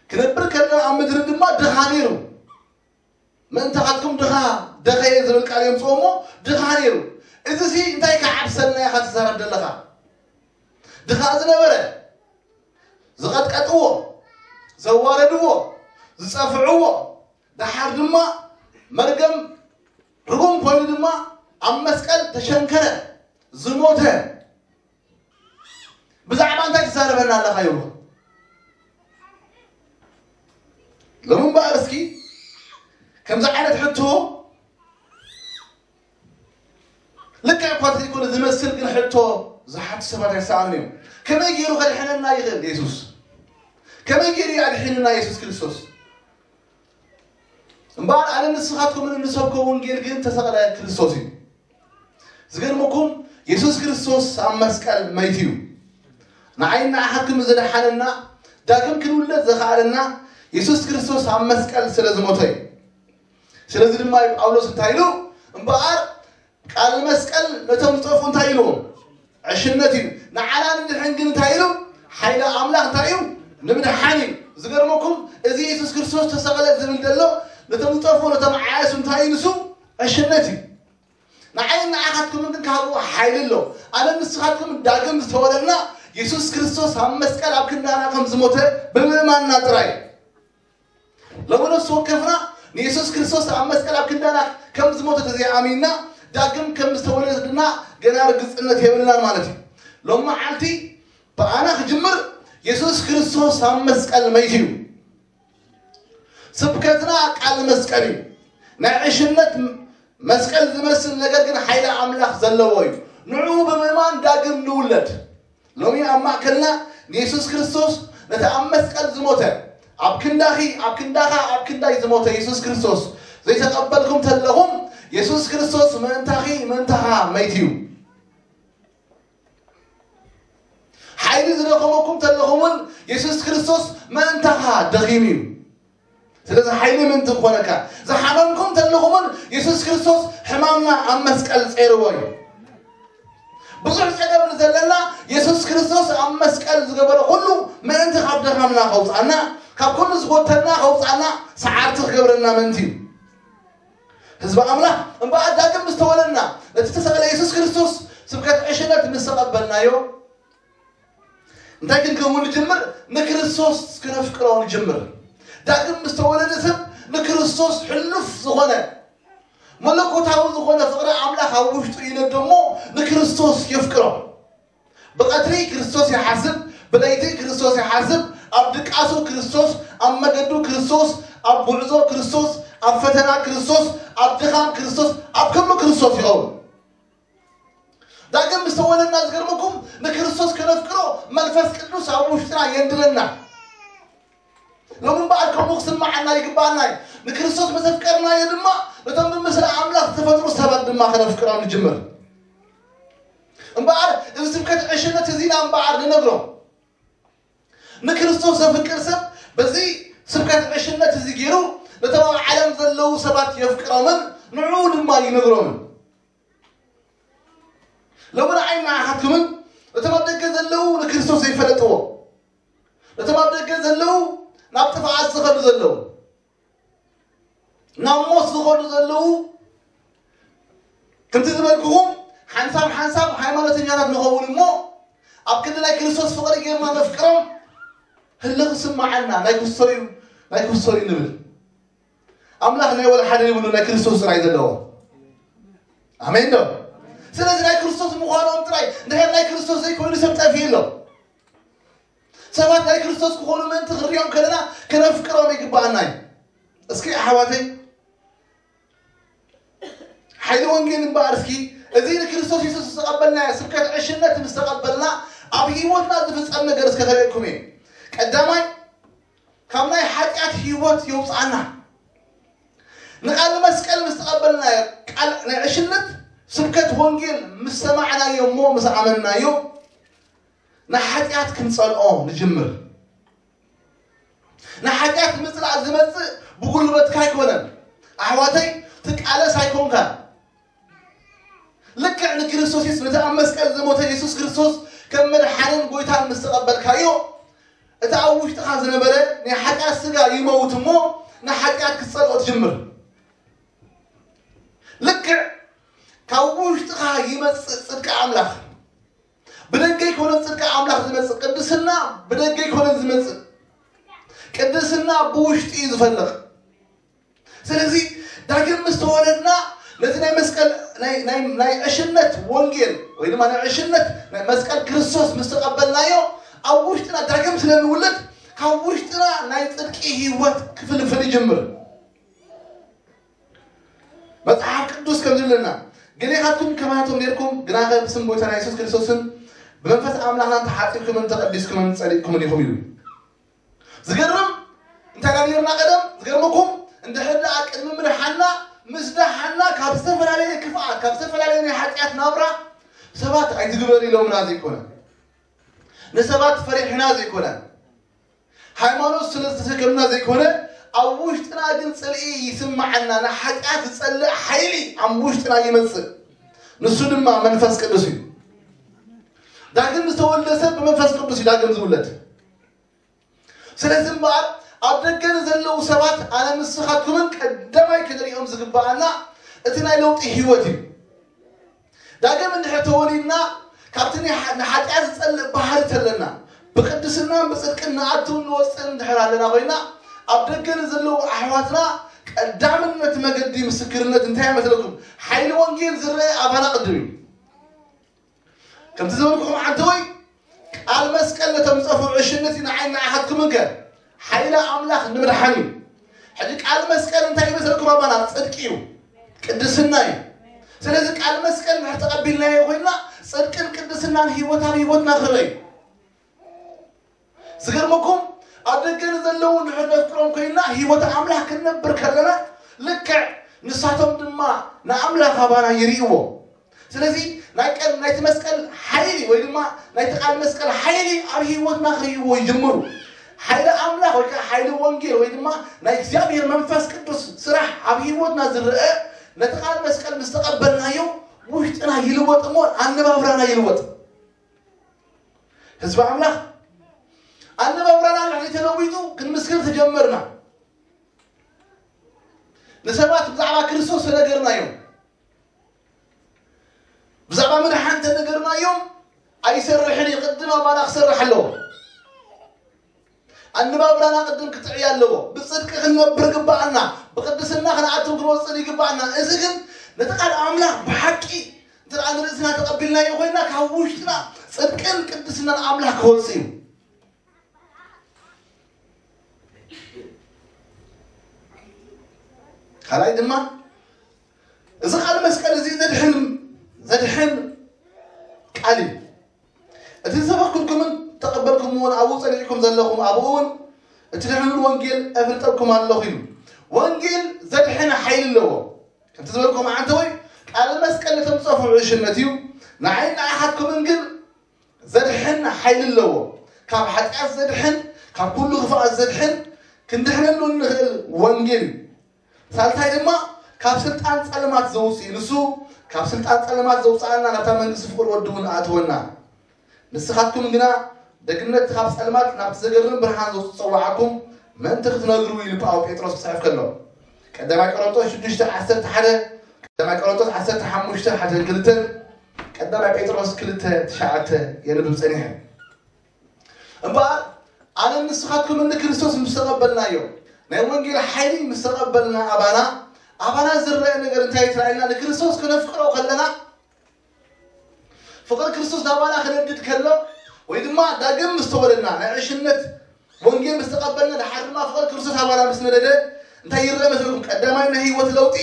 ክነብር ከለና ኣብ ምድሪ ድማ ድኻ ነይሩ። ምእንታኻትኩም ድኻ ደኸየ ዝብል ቃል የምፅኦ እሞ ድኻ ነይሩ። እዚ ሲ እንታይ ክዓብሰልና ኢኻ ትዛረብ ዘለኻ? ድኻ ዝነበረ ዝቐጥቀጥዎ፣ ዘዋረድዎ፣ ዝጸፍዕዎ፣ ደሓር ድማ መርገም ርጉም ኮይኑ ድማ ኣብ መስቀል ተሸንከረ፣ ዝሞተ። ብዛዕባ እንታይ ትዛረበና ኣለኻ ይብሎ። ሎሚ እምበኣር እስኪ ከምዚ ዓይነት ሕቶ ልክዕ እኳ ዘይኮነ ዝመስል ግን ሕቶ ዝሓቱ ሰባት ኣይሰኣኑን እዮም። ከመይ ገይሩ ከድሕነና ይኽእል የሱስ? ከመይ ገይሩ እዩ ኣድሒኑና የሱስ ክርስቶስ? እምበኣር ኣነ ንስኻትኩምን እንሰብኮ ወንጌል ግን ተሰቕለ ክርስቶስ እዩ። ዝገርመኩም የሱስ ክርስቶስ ኣብ መስቀል መይቱ እዩ። ንዓይን ንዓኻትኩም ዘድሓነና ዳግም ክንውለድ ዘኽኣለና የሱስ ክርስቶስ ኣብ መስቀል ስለ ዝሞተ እዩ። ስለዚ ድማ እዩ ጳውሎስ እንታይ ኢሉ? እምበኣር ቃል መስቀል ነቶም ዝጠፍኡ እንታይ ኢልዎም? ዕሽነት እዩ። ንዓና ንድሕን ግን እንታይ ኢሉ? ሓይሊ ኣምላኽ እንታይ እዩ? ንምድሓን እዩ። ዝገርመኩም እዚ የሱስ ክርስቶስ ተሰቕለ ዝብል ዘሎ ነቶም ዝጠፍኡ ነቶም ዓያሱ እንታይ እዩ ንሱ? ዕሽነት እዩ። ንዓይን ንዓኻትኩምን ግን ካብኡ ሓይሊ ኣሎ። ኣነ ንስኻትኩም ዳግም ዝተወለድና የሱስ ክርስቶስ ኣብ መስቀል ኣብ ክንዳና ከም ዝሞተ ብምእማንና ጥራይ። ሎሚ ነፍሲ ወከፍና ንየሱስ ክርስቶስ ኣብ መስቀል ኣብ ክንዳና ከም ዝሞተ ተዘይኣሚንና ዳግም ከም ዝተወለድና ገና ርግጽነት የብልናን ማለት እዩ። ሎም መዓልቲ ብኣና ክጅምር የሱስ ክርስቶስ ኣብ መስቀል መይቱ እዩ። ስብከትና ቃል መስቀል እዩ። ናይ ዕሽነት መስቀል ዝመስል ነገር ግን ሓይሊ ኣምላኽ ዘለዎ እዩ። ንዕኡ ብምእማን ዳግም ንውለድ። ሎሚ ኣብ ማእከልና ንየሱስ ክርስቶስ ነቲ ኣብ መስቀል ዝሞተ ኣብ ክንዳኺ ኣብ ክንዳኻ ኣብ ክንዳይ ዝሞተ የሱስ ክርስቶስ ዘይተቐበልኩም ተለኹም የሱስ ክርስቶስ ምእንታኺ ምእንታኻ መይቱ እዩ። ሓይሊ ዝደኸመኩም ተለኹምን የሱስ ክርስቶስ ምእንታኻ ደኺሙ እዩ። ስለዚ ሓይሊ ምእንቲ ክኾነካ ዝሓመምኩም ተለኹምን የሱስ ክርስቶስ ሕማምና ኣብ መስቀል ጸይርዎ እዩ። ብዙሕ ጸገም ዘለና የሱስ ክርስቶስ ኣብ መስቀል ዝገበረ ኩሉ ምእንቲ ካብ ድኻምና ከውፅኣና ካብ ኩሉ ዝጎተና ከውፅኣና ሰዓርቲ ክገብረና ምእንቲ እዩ። ህዝቢ ኣምላኽ እምበኣር ዳግም ምስ ተወለድና ነቲ ተሰቕለ የሱስ ክርስቶስ ስብከት ዕሽነት ምስ ተቐበልናዮ እንታይ ክንከውን ንጅምር? ንክርስቶስ ክነፍቅሮ ንጅምር። ዳግም ምስ ተወለደ ሰብ ንክርስቶስ ሕሉፍ ዝኾነ መለኮታዊ ዝኾነ ፍቕሪ ኣምላኽ ኣብ ውሽጡ ይነዶ እሞ ንክርስቶስ የፍቅሮ። ብቐትሪ ክርስቶስ ይሓስብ፣ ብለይቲ ክርስቶስ ይሓስብ፣ ኣብ ድቃሱ ክርስቶስ፣ ኣብ መገዱ ክርስቶስ፣ ኣብ ጉዕዞ ክርስቶስ፣ ኣብ ፈተና ክርስቶስ፣ ኣብ ድኻም ክርስቶስ፣ ኣብ ኩሉ ክርስቶስ ይኸውን። ዳግም ምስ ተወለድና ዝገርመኩም ንክርስቶስ ከነፍቅሮ መንፈስ ቅዱስ ኣብ ውሽጥና የንድረና። ሎሚ እምበኣር ከምኡ ክስምዓና ይግባኣና እዩ። ንክርስቶስ ምስ ኣፍቀርናዮ ድማ ነቶም ብምስሊ ኣምላኽ ዝተፈጥሩ ሰባት ድማ ከነፍቅሮም ንጅምር። እምበኣር እዚ ስብከት ዕሽነት እዚና እምበኣር ንነግሮ። ንክርስቶስ ዘፍቅር ሰብ በዚ ስብከት ዕሽነት እዚ ገይሩ ነቶም ኣብ ዓለም ዘለዉ ሰባት የፍቅሮምን ንዕኡ ድማ ይነግሮምን። ሎሚ ንዓይ ንዓኻትኩምን እቶም ኣብ ደገ ዘለዉ ንክርስቶስ ዘይፈለጥዎ፣ እቶም ኣብ ደገ ዘለዉ ናብ ጥፍኣት ዝኸዱ ዘለዉ፣ ናብ ሞት ዝኸዱ ዘለዉ፣ ከምቲ ዝበልኩኹም ሓንሳብ ሓንሳብ ሃይማኖተኛታት ንኸውን እሞ ኣብ ክንዲ ናይ ክርስቶስ ፍቕሪ ጌርና ነፍቅሮም ህልኽ ስምዓና። ናይ ክሶ እዩ፣ ናይ ክሶ እዩ ንብል። ኣምላኽ ናይ ወላ ሓደ ይብሉ፣ ናይ ክርስቶስ ጥራይ ዘለዎ። ኣሜን ዶ? ስለዚ ናይ ክርስቶስ ምዃኖም ጥራይ፣ እንድሕር ናይ ክርስቶስ ዘይኮይኑ ሰብ ጠፊኡ ኣሎ። ሰባት ናይ ክርስቶስ ክኾኑ ምእንቲ ክንሪኦም ከለና ከነፍቅሮም ይግባኣና እዩ። እስኪ ኣሕዋተይ፣ ሓይሊ ወንጌል እምበኣር እስኪ፣ እዚ ንክርስቶስ የሱስ ዝተቐበልና ስብከት ዕሽነት ምስ ተቐበልና ኣብ ህይወትና ዝፍጸም ነገር እስከ ከርእየኩም እየ። ቀዳማይ፣ ካብ ናይ ሓጢኣት ህይወት የውፅኣና። ንቃል መስቀል ምስ ተቐበልናዮ፣ ቃል ናይ ዕሽነት ስብከት ወንጌል ምስ ሰማዕናዮ እሞ ምስ ኣመንናዮ፣ ንሓጢኣት ክንጸልኦ ንጅምር። ንሓጢኣት ምጽላእ ዝመጽእ ብጉልበትካ ኣይኮነን። ኣሕዋተይ፣ ትቃለስ ኣይኮንካን። ልክዕ ንክርስቶስ የሱስ፣ ነቲ ኣብ መስቀል ዝሞተ የሱስ ክርስቶስ ከም መድሓንን ጎይታን ምስ ተቐበልካዮ፣ እቲ ኣብ ውሽጥኻ ዝነበረ ናይ ሓጢኣት ስጋ ይመውት እሞ፣ ንሓጢኣት ክትጸልኦ ትጅምር። ልክዕ ካብ ውሽጥኻ ይመጽእ ጽድቂ ኣምላኽ። ብደገ ኣይኮነን ጽድቂ ኣምላኽ ዝመጽእ፣ ቅድስና ብደገ ኣይኮነን ዝመጽእ። ቅድስና ብውሽጢ እዩ ዝፈልቕ። ስለዚ ዳግም ምስ ተወለድና ነዚ ናይ መስቀል፣ ናይ፣ ናይ፣ ናይ ዕሽነት ወንጌል ወይ ድማ ናይ ዕሽነት ናይ መስቀል ክርስቶስ ምስ ተቐበልናዮ፣ ኣብ ውሽጥና ዳግም ስለ ንውለድ፣ ካብ ውሽጥና ናይ ጽድቂ ህይወት ክፍልፍል ይጅምር። መጽሓፍ ቅዱስ ከም ዝብለና፣ "ገሌኻትኩም ከማናቶም ኔርኩም፣ ግናኸ ብስም ጎይታና የሱስ ክርስቶስን ብመንፈስ ኣምላኽናን ተሓጺብኩምን ተቐዲስኩምን ጸዲቕኩምን ኢኹም" ኢሉ። ዝገርም፣ እንታይ ኢና ኔርና ቀደም? ዝገርመኩም፣ እንድሕር ደኣ ቅድሚ ምድሓንና፣ ምስ ደሓንና ካብ ዝተፈላለየ ክፍኣት፣ ካብ ዝተፈላለየ ናይ ሓጢኣት ናብራ ሰባት ኣይትግበር ኢሎምና ዘይኮነ፣ ንሰባት ፈሪሕና ዘይኮነ፣ ሃይማኖት ስለ ዝተሰከምና ዘይኮነ፣ ኣብ ውሽጥና ግን ጽልኢ ይስምዓና። ንሓጢኣት ዝጸልእ ሓይሊ ኣብ ውሽጥና ይመጽእ። ንሱ ድማ መንፈስ ቅዱስ እዩ። ዳግም ዝተወልደ ሰብ ብመንፈስ ቅዱስ እዩ ዳግም ዝውለድ። ስለዚ እምበኣር ኣብ ደገ ንዘለዉ ሰባት ኣነ ንስኻትኩምን ቀዳማይ ክንሪኦም ዝግብኣና እቲ ናይ ለውጢ ህይወት እዩ። ዳግም እንድሕር ተወሊድና ካብቲ ናይ ሓ-፣ ንሓጢኣት ዝጸልእ ባህሪ ተለና ብቅድስናን ብጽድቅን ንኣቱን ንወጽእን እንድሕር ኣለና ኮይና ኣብ ደገ ንዘለዉ ኣሕዋትና ቀዳምነት መገዲ ምስክርነት እንታይ ይመስለኩም? ሓይሊ ወንጌል ዝረአ ኣባና ቅድም እዩ። ከምቲ ዝበልኩኹም ዓንተወይ ቃል መስቀል ነቶም ዝጠፍኡ ዕሽነት እዩ፣ ንዓይ ንዓኻትኩም እንከ ሓይሊ ኣምላኽ ንምድሓን እዩ። ሕጂ ቃል መስቀል እንታይ ይመስለኩም ኣባና? ጽድቂ እዩ፣ ቅድስና እዩ። ስለዚ ቃል መስቀል እንድሕር ተቐቢልናዮ ኮይንና ጽድቅን ቅድስናን ህይወት ኣብ ህይወትና ክረአ እዩ። ዝገርመኩም ኣብ ደገ ንዘለዉ እንድሕር ነፍቅሮም ኮይንና ህይወት ኣምላኽ ክንነብር ከለና ልክዕ ንሳቶም ድማ ንኣምላኽ ኣባና ይርእይዎ። ስለዚ ናይ ቀል-፣ ናይቲ መስቀል ሓይሊ ወይ ድማ ናይቲ ቃል መስቀል ሓይሊ ኣብ ህይወትና ክርእይዎ ይጅምሩ። ሓይሊ ኣምላኽ ወይ ከዓ ሓይሊ ወንጌል ወይ ድማ ናይ እግዚኣብሔር መንፈስ ቅዱስ ስራሕ ኣብ ህይወትና ዝረአ ነቲ ቃል መስቀል ምስ ተቐበልናዮ ውሽጥና ይልወጥ እሞ ኣነባብራና ይልወጥ። ህዝቢ ኣምላኽ ኣነባብራና እንድሕር ተለዊጡ ክንምስክር ተጀመርና። ንሰባት ብዛዕባ ክርስቶስ ተነገርናዮም። ብዛዕባ ምድሓን ተነገርናዮም። ኣይሰርሕን እዩ፣ ቅድም ኣባና ክሰርሕ ኣለዎ። ኣነባብራና ቅድም ክጥዕይ ኣለዎ። ብጽድቂ ክንነብር ግባኣና፣ ብቅድስና ክንኣትው ክንወጽእ ይግባኣና። እዚ ግን ነቲ ቃል ኣምላኽ ብሓቂ እንተ ደኣ ንርእስና ተቐቢልናዮ ኮይና፣ ካብ ውሽጥና ጽድቅን ቅድስናን ኣምላኽ ክወጽእ እዩ። ካልኣይ ድማ፣ እዚ ቃል መስቀል እዚ ዘድሕን፣ ዘድሕን ቃል እዩ። እቲ ዝሰበኽኩልኩምን ተቐበልኩምዎን ኣብኡ ጸኒዕኩም ዘለኹም ኣብኡ እውን እቲ ድሕኑን ወንጌል እፍልጠልኩም ኣለኹ እዩ። ወንጌል ዘድሕን ሓይሊ ኣለዎ። ከምቲ ዝበልኩም ዓንተ ወይ ቃል መስቀል ነቶም ዝጸፍዑ ዕሽነት እዩ። ንዓይ ንዓኻትኩምን ግን ዘድሕን ሓይሊ ኣለዎ። ካብ ሓጢኣት ዘድሕን፣ ካብ ኩሉ ክፍኣት ዘድሕን፣ ክንድሕነሉ እንኽእል ወንጌል እዩ። ሳልሳይ ድማ ካብ ስልጣን ጸልማት ዘውጽእ እዩ። ንሱ ካብ ስልጣን ጸልማት ዘውጽኣና ናብታ መንግስቲ ፍቕር ወዱ እውን ኣእተወና። ንስኻትኩም ግና ደግነት ካብ ጸልማት ናብቲ ዘገርም ብርሃን ዘውጽእ ጸዋዓኩም ምእንቲ ክትነግሩ ኢሉ ጳው ጴጥሮስ ክጽሕፍ ከሎ ቀዳማይ ቆሮንቶስ ሽዱሽተ ዓሰርተ ሓደ፣ ቀዳማይ ቆሮንቶስ ዓሰርተ ሓሙሽተ ሓደ ክልተ፣ ቀዳማይ ጴጥሮስ ክልተ ትሽዓተ የንብብ ጸኒሐ። እምበኣር ኣነ ንስኻትኩም ንክርስቶስ ምስ ተቐበልናዮ ናይ ወንጌል ሓይሊ ምስ ተቐበልና ኣባና ኣባና ዝረአ ነገር እንታይ ትራእየና? ንክርስቶስ ክነፍቅሮ ከለና ፍቕሪ ክርስቶስ ናባና ክነድድ ከሎ ወይ ድማ ዳግም ምስ ተወለድና ናይ ዕሽነት ወንጌል ምስ ተቐበልና ድሓር ድማ ፍቕሪ ክርስቶስ ኣባና ምስ ነደደ እንታይ ይረአ መስለኩም? ቀዳማይ ናይ ህይወት ለውጢ፣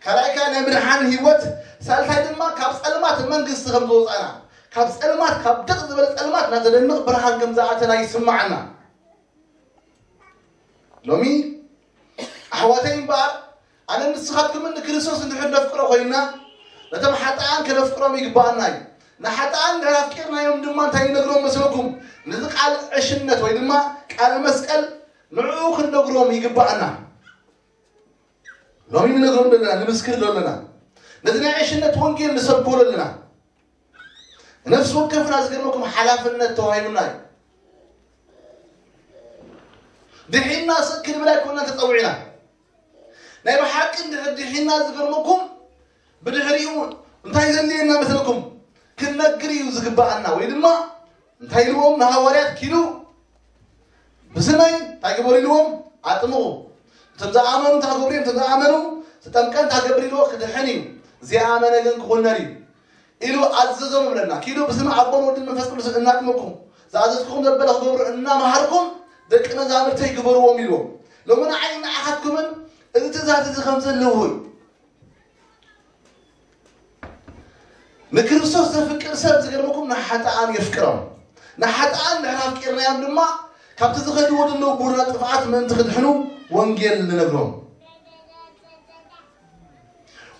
ካልኣይ ከኣ ናይ ምድሓን ህይወት፣ ሳልሳይ ድማ ካብ ጸልማት መንግስቲ ከም ዝወጻና፣ ካብ ጸልማት፣ ካብ ድቕ ዝበለ ጸልማት ናብ ዘደንቕ ብርሃን ከም ዝኣተና ይስምዓና። ሎሚ ኣሕዋተይ እምበኣር ኣነ ንስኻትኩምን ንክርስቶስ እንድሕር ነፍቅሮ ኮይንና ነቶም ሓጥኣን ከነፍቅሮም ይግባኣና እዩ። ንሓጥኣን እንድሕር ኣፍቂርናዮም ድማ እንታይ ንነግሮም መስለኩም? ነዚ ቃል ዕሽነት ወይ ድማ ቃል መስቀል ንዕኡ ክንነግሮም ይግባኣና። ሎሚ ንነግሮም ዘለና፣ ንምስክር ዘለና፣ ነዚ ናይ ዕሽነት ወንጌል ንሰብኮ ዘለና ነፍሲ ወከፍና ዝገርመኩም ሓላፍነት ተዋሂቡና እዩ። ድሒና ስቅ ክንብል ኣይኮንና ተጸዊዕና። ናይ ብሓቂ እንድሕር ድሒና ዝገርመኩም ብድሕሪኡ እንታይ ዘድልየና መስለኩም? ክንነግር እዩ ዝግባኣና። ወይ ድማ እንታይ ኢልዎም ንሃዋርያት ኪዱ ብስመይ እንታይ ግበሩ ኢልዎም? ኣጥምቑ። እቶም ዝኣመኑ እንታይ ክገብሩ እዮም? እቶም ዝኣመኑ ዝጠምቀ እንታይ ክገብር ኢልዎ? ክድሕን እዩ። ዝኣመነ ግን ክኹነን እዩ ኢሉ ኣዘዞም ይብለና። ኪዱ ብስመ ኣቦን ወልድን መንፈስ ቅዱስ እናጥመቅኩም ዝኣዘዝኩኹም ዘበለ ክገብሩ እናመሃርኩም ደቂ መዛሙርተይ ግበርዎም ኢልዎም። ሎሚ ንዓይ ንዓኻትኩምን እዚ ትእዛዝ እዚ ከም ዘለዎ እዩ። ንክርስቶስ ዘፍቅር ሰብ ዝገርመኩም ንሓጥኣን የፍቅሮም። ንሓጥኣን ድሕር ኣፍቂርናዮም ድማ ካብቲ ዝኸድዎ ዘለዉ ቡርና ጥፍኣት ምእንቲ ክድሕኑ ወንጌል ንነግሮም።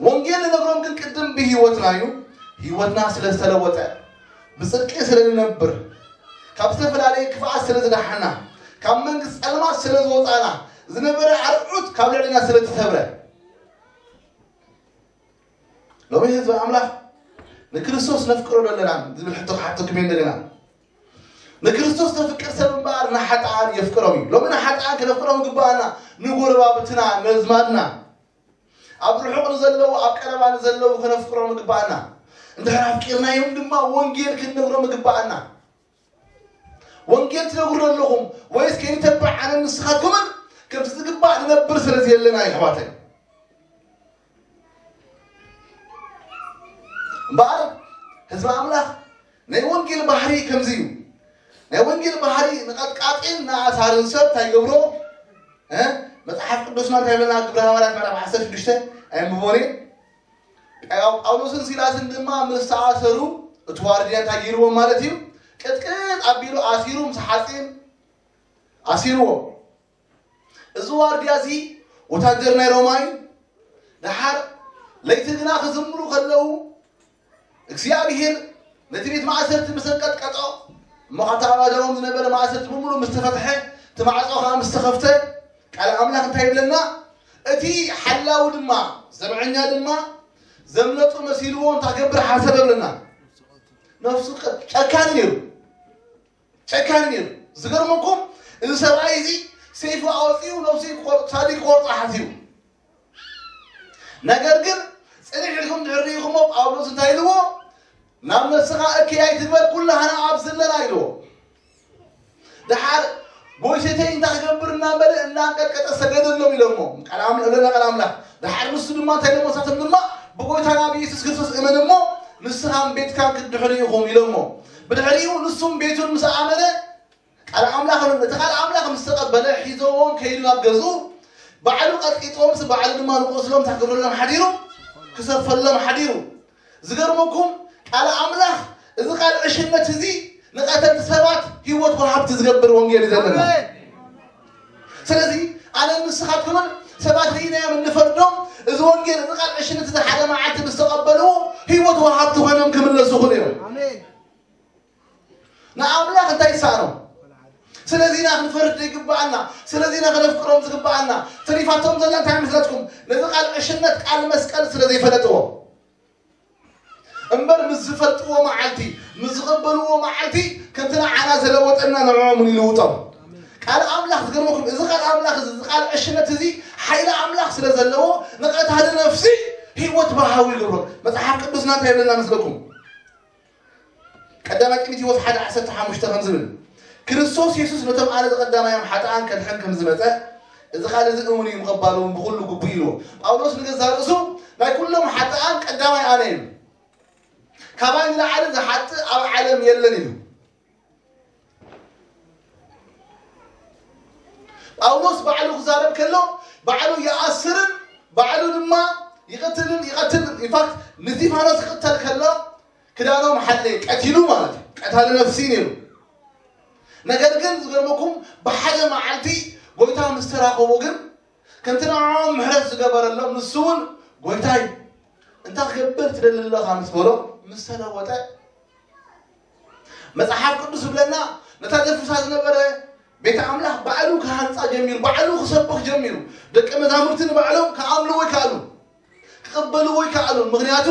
ወንጌል ንነግሮም ግን ቅድም ብህይወትና እዩ። ህይወትና ስለ ዝተለወጠ፣ ብጽድቂ ስለ ንነብር፣ ካብ ዝተፈላለየ ክፍኣት ስለ ዝደሓና፣ ካብ መንግስቲ ጸልማት ስለ ዝወጻና፣ ዝነበረ ኣርዑት ካብ ልዕሊና ስለ ዝተሰብረ። ሎሚ ህዝቢ ኣምላኽ ንክርስቶስ ነፍቅሮ ዶ ኣለና ዝብል ሕቶ ክሓተኩም እየ እንደገና። ንክርስቶስ ተፍቅር ሰብ እምበኣር ንሓጥኣን የፍቅሮም እዩ። ሎሚ ንሓጥኣን ከነፍቅሮም ይግባኣና። ንጎረባብትና፣ ነዝማድና፣ ኣብ ርሑቕ ንዘለዉ፣ ኣብ ቀረባ ንዘለዉ ከነፍቅሮም ይግባኣና። እንድሕር ኣፍቂርናዮም ድማ ወንጌል ክንነግሮም ይግባኣና። ወንጌል ትነግሩ ኣለኹም ወይስ ከይንተብዕ ኣነን ንስኻትኩምን ከምቲ ዝግባእ ንነብር ስለ ዘየለና እዩ ኣሕዋተይ። እምበኣር ህዝቢ ኣምላኽ ናይ ወንጌል ባህሪ ከምዚ እዩ። ናይ ወንጌል ባህሪ ንቐጥቃጥን ንኣሳርን ሰብ እንታይ ይገብሮ? እ? መጽሓፍ ቅዱስና እንታይ ይብለና? ግብረ ሃዋርያት ምዕራፍ ዓሰርተ ሽዱሽተ ኣየንብቦን እየ። ጳው- ጳውሎስን ሲላስን ድማ ምስ ተኣሰሩ እቲ ዋርድያ እንታይ ገይርዎም ማለት እዩ? ቅጥቅጥ ኣቢሉ ኣሲሩ ምስ ሓፂን ኣሲርዎም። እዚ ዋርድያ እዚ ወታደር ናይ ሮማ እዩ። ደሓር ለይቲ ግና ክዝምሩ ከለዉ እግዚኣብሄር ነቲ ቤት ማእሰርቲ ምስ ኣንቀጥቀጦ እሞ ካብቲ ኣባዳዎም ዝነበረ ማእሰርቲ ብምሉእ ምስ ተፈትሐ እቲ ማዕጾ ከዓ ምስ ተኸፍተ ቃል ኣምላኽ እንታይ ይብለና? እቲ ሓላዊ ድማ ዘብዐኛ ድማ ዘምለጡ መሲልዎ እንታይ ገብር ሓሰበ ይብለና። ነፍሱ ቀ- ጨካን ነይሩ። ጨካን ነይሩ። ዝገርመኩም እዚ ሰብኣይ እዚ ሰይፉ ኣወፂኡ ነብሱ ክቆር- ሳዲ ክቆርጦ ሓሲቡ። ነገር ግን ፅንሕ ኢልኩም ድሕር ርኢኹሞ ጳውሎስ እንታይ ኢልዎ? ናብ ነስኻ እከይ ኣይትበል ኩላህና ኣብ ዘለና ኢልዎ። ደሓር ሞይሰተይ እንታይ ክገብር እናበለ እናንቀጥቀጠ ሰገደሎም ኢሎሞ። ቃል ኣምላኽ፣ ለና ቃል ኣምላኽ። ድሓር ንሱ ድማ እንታይ ኢሎሞ? ንሳቶም ድማ ብጎይታና ብኢየሱስ ክርስቶስ እመን እሞ ንስኻን ቤትካን ክትድሕኑ ኢኹም ኢሎሞ። ብድሕሪኡ ንሱን ቤቱን ምስ ኣመነ ቃል ኣምላኽ፣ እቲ ቃል ኣምላኽ ምስ ተቐበለ ሒዞዎም ከይዱ ናብ ገዝኡ ባዕሉ ቀጥቂጦም፣ ባዕሉ ድማ ንቆስሎም ታክብረሎም ሓዲሩ ክሰፈሎም ሓዲሩ። ዝገርመኩም ቃል ኣምላኽ፣ እዚ ቃል ዕሽነት እዚ ንቐተልቲ ሰባት ህይወት ወሃብቲ ዝገብር ወንጌል እዩ ዘለና። ስለዚ ኣነ ንስኻትኩምን ሰባት ርኢናዮም እንፈርዶም፣ እዚ ወንጌል፣ እዚ ቃል ዕሽነት እዚ ሓደ መዓልቲ ምስ ተቐበልዎ ህይወት ወሃብቲ ኮይኖም ክምለሱ ይኽእሉ እዮም። ንኣምላኽ እንታይ ይሰኣኖ? ስለዚና ክንፈርድ ይግባኣና። ስለዚና ክነፍቅሮም ዝግባኣና። ተሪፋቶም ዘላ እንታይ መስለትኩም? ነዚ ቃል ዕሽነት ቃል መስቀል ስለ ዘይፈለጥዎ እምበር፣ ምስ ዝፈልጥዎ መዓልቲ፣ ምስ ዝቐበልዎ መዓልቲ ከምቲ ንዓና ዘለወጠና ንዕኦም ይልውጦም። ቃል ኣምላኽ ዝገርመኩም፣ እዚ ቃል ኣምላኽ እዚ፣ እዚ ቃል ዕሽነት እዚ ሓይሊ ኣምላኽ ስለ ዘለዎ ንቐታሊ ነፍሲ ህይወት ባህዊ ይገብሮ። መጽሓፍ ቅዱስና እንታይ ይብለና መስለኩም? ቀዳማይ ጢሞቴዎስ ሓደ ዓሰርተ ሓሙሽተ ከም ዝብል፣ ክርስቶስ የሱስ ነቶም ኣረዚ ቀዳማዮም ሓጥኣን ከድሕን ከም ዝመጸ፣ እዚ ቃል እዚ እሙን እዩ፣ ምቕባሉ እውን ብኹሉ ግቡእ ኢልዎ። ጳውሎስ ንገዛ ርእሱ ናይ ኩሎም ሓጥኣን ቀዳማይ ኣነ እዩ፣ ካባይ ንላዕሊ ዝሓጥእ ኣብ ዓለም የለን ኢሉ። ጳውሎስ ባዕሉ ክዛረብ ከሎ ባዕሉ ይኣስርን ባዕሉ ድማ ይቐትልን ይቐትልን። ኢንፋክት ንስቲፋኖስ ክቕተል ከሎ ክዳኖም ሓለ ቀቲሉ ማለት እዩ። ቀታሊ ነፍሲ ነይሩ። ነገር ግን ዝገርመኩም ብሓደ መዓልቲ ጎይታ ምስ ተራኸቦ ግን ከምቲ ንዕኦም ምሕረት ዝገበረሎም ንሱ እውን ጎይታይ እንታይ ክገብር ትደሊ ኣለኻ ምስ በሎ ምስ ተለወጠ መጽሓፍ ቅዱስ ዝብለና ነታ ዘፍርሳ ዝነበረ ቤተ ኣምላኽ ባዕሉ ክሃንጻ ጀሚሩ፣ ባዕሉ ክሰብኽ ጀሚሩ። ደቂ መዛሙርቲ ንባዕሎም ክኣምንዎ ይከኣሉ፣ ክቕበልዎ ይከኣሉ። ምኽንያቱ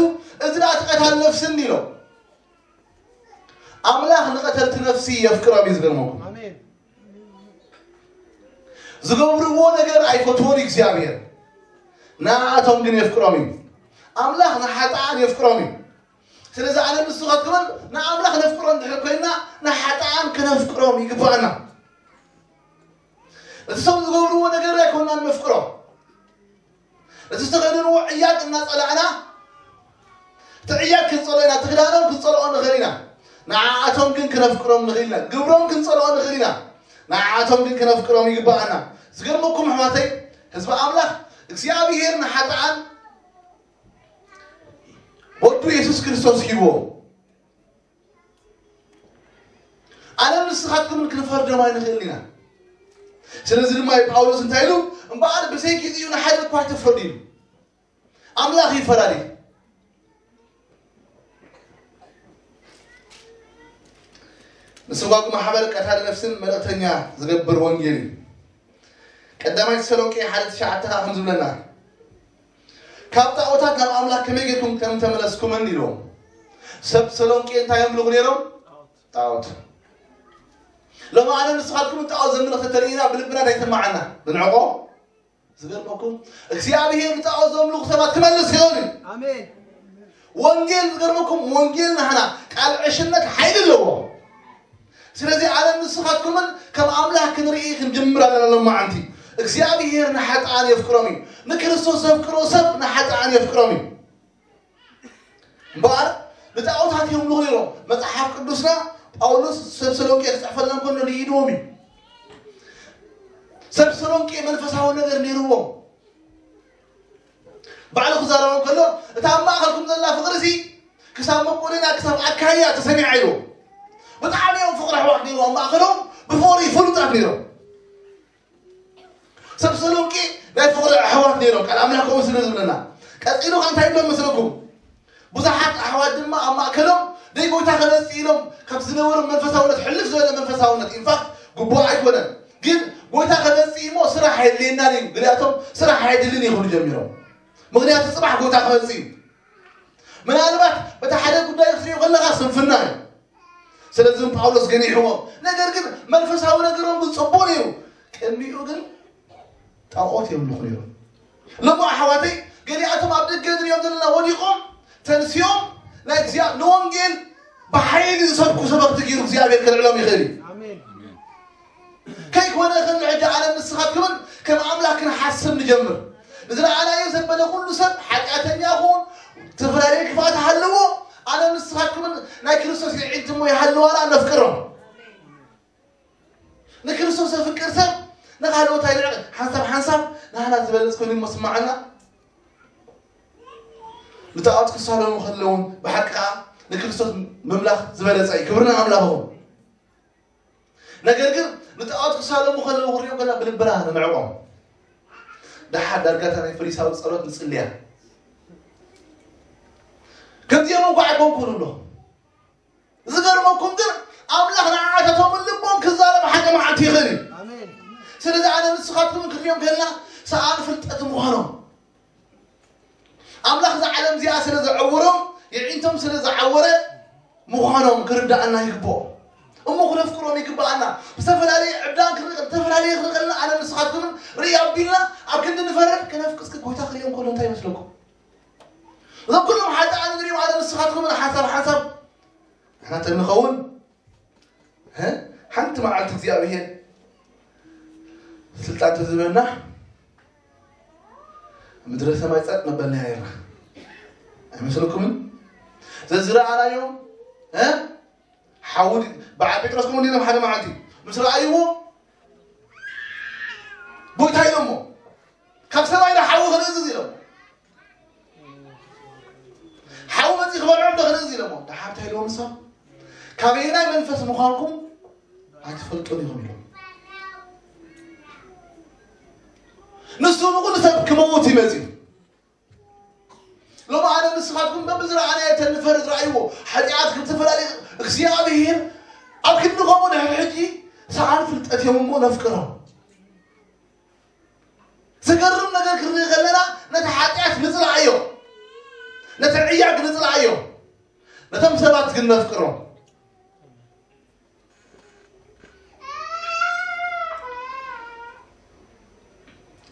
እዚ ደኣ ትቐታል ነፍስን ኢሎም። ኣምላኽ ንቐተልቲ ነፍሲ የፍቅሮም እዩ ዝገርመኩም። ዝገብርዎ ነገር ኣይፈትዎን እግዚኣብሔር፣ ንኣቶም ግን የፍቅሮም እዩ። ኣምላኽ ንሓጥኣን የፍቅሮም እዩ። ስለዚ ኣነ ንስኻትኩምን ንኣምላኽ ነፍቅሮ እንድሕር ኮይና ንሓጥኣን ክነፍቅሮም ይግባኣና። እቲ ሰብ ዝገብርዎ ነገር ኣይኮናን ነፍቅሮ። እቲ ዝተኸደንዎ ዕያግ እናጸላእና እቲ ዕያግ ክንጸልኦ ኢና፣ እቲ ክዳኖም ክንጸልኦ ንኽእል ኢና። ንዓኣቶም ግን ክነፍቅሮም ንኽእል ኢና። ግብሮም ክንጸልኦ ንኽእል ኢና። ንዓኣቶም ግን ክነፍቅሮም ይግባኣና። ዝገርመኩም ኣሕዋተይ፣ ህዝቢ ኣምላኽ እግዚኣብሔር ንሓጥኣን ወዱ የሱስ ክርስቶስ ሂብዎ። ኣነ ንስኻትኩምን ክንፈርዶም ኣይንኽእል ኢና። ስለዚ ድማ እዩ ጳውሎስ እንታይ ኢሉ? እምበኣር ብዘይ ጊዜኡ ንሓደ እኳ ኣይትፍረዱ ኢሉ። ኣምላኽ ይፈራድ እዩ። ንስዋግ ማሕበር ቀታሊ ነፍስን መልእኽተኛ ዝገብር ወንጌል እዩ። ቀዳማይ ተሰሎንቄ ሓደ ትሽዓተ ከዓ ከም ዝብለና ካብ ጣዖታት ናብ ኣምላኽ ከመይ ጌርኩም ከም ተመለስኩምን ኢልዎም። ሰብ ተሰሎንቄ እንታይ የምልኹ ነይሮም? ጣዖት። ሎሚ ኣነ ንስኻትኩም ጣዖት ዘምልኽ ተተርእዩና ብልብና እንታይ ይስማዓና? ብንዕቆ። ዝገርመኩም እግዚኣብሔር ንጣዖት ዘምልኹ ሰባት ክመልስ ይኽእል እዩ። ኣሜን። ወንጌል ዝገርመኩም ወንጌል ናህና ቃል ዕሽነት ሓይሊ ኣለዎ። ስለዚ ኣነ ንስኻትኩምን ከም ኣምላኽ ክንርኢ ክንጅምር ኣለና። ሎማዓንቲ እግዚኣብሔር ንሓጥኣን የፍቅሮም እዩ። ንክርስቶስ ዘፍቅሮ ሰብ ንሓጥኣን የፍቅሮም እዩ። እምበኣር ንጣዖታት የምልኹ ነይሮም። መጽሓፍ ቅዱስና ጳውሎስ ሰብ ተሰሎንቄ ክጽሕፈሎም ከሎ ንኢድዎም እዩ። ሰብ ተሰሎንቄ መንፈሳዊ ነገር ነይርዎም። ባዕሉ ክዛረቦም ከሎ እታ ኣብ ማእኸልኩም ዘላ ፍቕሪ ሲ ክሳብ መቄዶንያ ክሳብ ኣካያ ተሰሚዓ ኢሉ። ብጣዕሚ እዮም ፍቕሪ ኣሕዋት ነይሩ ኣብ ማእኸሎም ብፍቕሪ ፍሉጣት ነይሮም። ሰብ ተሰሎንቄ ናይ ፍቕሪ ኣሕዋት ነይሮም። ቃል ኣምላኽ ከምኡ ስለ ዝብለና ቀጺሉ ከ እንታይ ይብሎም መስለኩም? ብዙሓት ኣሕዋት ድማ ኣብ ማእከሎም ደይ ጎይታ ከመጽእ ኢሎም ካብ ዝነበሮም መንፈሳውነት ሕልፍ ዝበለ መንፈሳውነት ኢንፋክት ግቡእ ኣይኮነን። ግን ጎይታ ከመጽእ እሞ ስራሕ የድልየናን እዩ። ገሊኣቶም ስራሕ ኣይድልን እዩ ክብሉ ጀሚሮም። ምኽንያቱ ጽባሕ ጎይታ ክመጽእ እዩ። ምናልባት በቲ ሓደ ጉዳይ ክትሪኦ ከለኻ ስንፍና እዩ። ስለዚ ጳውሎስ ገኒሕዎም። ነገር ግን መንፈሳዊ ነገሮም ግን ጽቡቕ ነይሩ። ቅድሚኡ ግን ጣዖት የምልኹ ነይሮም። ሎሚ ኣሕዋተይ ገሊኣቶም ኣብ ደገ ንሪኦም ዘለና ወዲቖም ተንሲኦም ናይ እግዚኣብ ንወንጌል ብሓይሊ ዝሰብኩ ሰበኽቲ ገይሩ እግዚኣብሔር ከልዕሎም ይኽእል እዩ። ኣሜን። ከይ ዘይኮነ ከም ሕጂ ኣነ ንስኻትኩምን ከም ኣምላኽ ክንሓስብ ንጀምር። ንዝረኣናዮ ዘበለ ኩሉ ሰብ ሓጢኣተኛ ይኹን፣ ዝተፈላለየ ክፍኣት ሃለዎ፣ ኣነ ንስኻትኩምን ናይ ክርስቶስ የዒንቲ እሞ ይሃለዋና ነፍቅሮ። ንክርስቶስ ዘፍቅር ሰብ ንኻልኦት ኣይልዕቕ። ሓንሳብ ሓንሳብ ናህና ዝበለጽ ኮይኑ እሞ ስማዓና። ንጣዖት ክሳለሙ ከለውን ብሓቂ ከዓ ንክርስቶስ ምምላኽ ዝበለጸ እዩ። ክብሪ ንኣምላኽ ይኹን። ነገር ግን ንጣዖት ክሳለሙ ከለዉ ክሪኦም ከለና ብልብና ንንዕቆም። ደሓር ዳርጋታ ናይ ፈሪሳዊ ጸሎት ንጽልያ። ከምዚኦም እንኳ ኣይኮንኩን ኣሎ። ዝገርመኩም ግን ኣምላኽ ንዓታቶም ልቦም ክዛረብ ሓደ መዓልቲ ይኽእል እዩ። ስለዚ ኣነ ንስኻትኩም ክንሪኦም ከለና ሰኣን ፍልጠት ምዃኖም፣ ኣምላኽ እዛ ዓለም እዚኣ ስለ ዘዐውሮም፣ የዒንቶም ስለ ዝዓወረ ምዃኖም ክርዳኣና ይግብኦ። እሞ ክነፍቅሮም ይግባኣና። ብዝተፈላለየ ዕብዳን ክርኢ፣ ዝተፈላለየ ክርኢ ከለና ኣነ ንስኻትኩምን ርኢ ኣቢልና ኣብ ክንዲ ንፈርድ፣ ክነፍቅስኪ ጎይታ ክሪኦም ከሎ እንታይ ይመስለኩም? እዞም ኩሎም ሓጥኣን ንሪኦም ኣነ ንስኻትኩምን ሓንሳብ ሓንሳብ ንሕና ተንኸውን፣ እ? ሓንቲ መዓልቲ እግዚኣብሔር ስልጣን ተዝህበና ምድረ ሰማይ ጸጥ መበልና ነርና። ኣይመስለኩምን? ዘዝረኣናዮም፣ እ? ሓዊ ድ-፣ በዓል ጴጥሮስ ከምኡ ኢሎም ሓደ መዓልቲ ምስ ረኣይዎ ጎይታ ኢሎሞ፣ ካብ ሰማይ ዶ ሓዊ ክንእዝዝ ኢሎም። ሓዊ መጺ ክበልዖም ዶ ክንእዝዝ ኢሎሞ። ደሓር እንታይ ኢሎሞ ንሶም? ካበየናይ መንፈስ ምዃንኩም ኣይትፈልጡን ኢኹም ኢሎም። ንሱ ንኹሉ ሰብ ክመውት እዩ መጺኡ። ሎሚ ኣነ ንስኻትኩም በብዝረኣናዮ ተንፈርድ ረኣይዎ። ሓጢኣት ክተፈላለየ እግዚኣብሔር ኣብ ክንዲ ከምኡ ድሕሪ ሕጂ ሰኣን ፍልጠት እዮም እሞ ነፍቅሮም። ዝገርም ነገር ክንርኢ ከለና ነቲ ሓጢኣት ንጽልኣዮ፣ ነቲ ዕያግ ንጽልኣዮ፣ ነቶም ሰባት ግን ነፍቅሮም።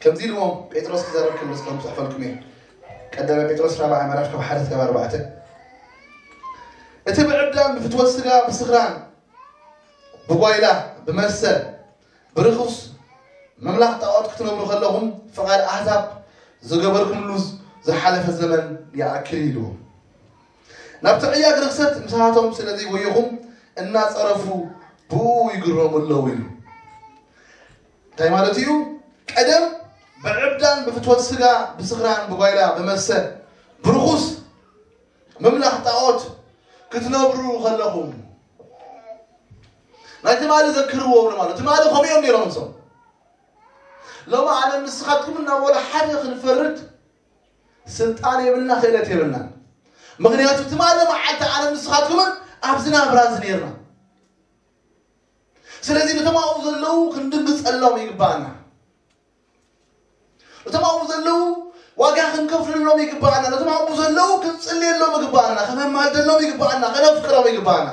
ከምዚ ኢልዎም ጴጥሮስ ክዛረብ ክምልስ ከም ክጽሕፈልኩም እየ። ቀዳማይ ጴጥሮስ ራብዓይ ምዕራፍ ካብ ሓደ እስካብ ኣርባዕተ። እቲ ብዕብዳን ብፍትወት ስጋ ብስኽራን ብጓይላ ብመሰል ብርኹስ ምምላኽ ጣዖት ክትነብሩ ከለኹም ፍቓድ ኣህዛብ ዝገበርኩምሉ ዝሓለፈ ዘመን ይኣክል ኢልዎም። ናብቲ ዕያግ ርኽሰት ምሳቶም ስለ ዘይጎየኹም እናጸረፉ ብኡ ይግረሙ ኣለዉ ኢሉ። እንታይ ማለት እዩ? ቀደም ብዕብዳን ብፍትወት ስጋ ብስኽራን ብጓይላ ብመሰ ብርኹስ ምምላኽ ጣዖት ክትነብሩ ከለኹም ናይ ትማሊ ዘክርዎ ብሎ ማለት ትማሊ ከምኡ እዮም ነይሮም እሶም። ሎሚ ኣነ ንስኻትኩም እናበሉ ሓደ ክንፈርድ ስልጣን የብልና፣ ክእለት የብልና። ምክንያቱ ትማሊ መዓልቲ ኣነ ንስኻትኩምን ኣብዚ ናብራ እዚ ነይርና። ስለዚ ነቶም ኣብኡ ዘለዉ ክንድንግጸሎም ይግባኣና። ነቶም ኣብኡ ዘለዉ ዋጋ ክንከፍልሎም ይግባኣና። ነቶም ኣብኡ ዘለዉ ክንጽልየሎም ይግባኣና። ከነማልደሎም ይግባኣና። ከነፍቅሮም ይግባኣና።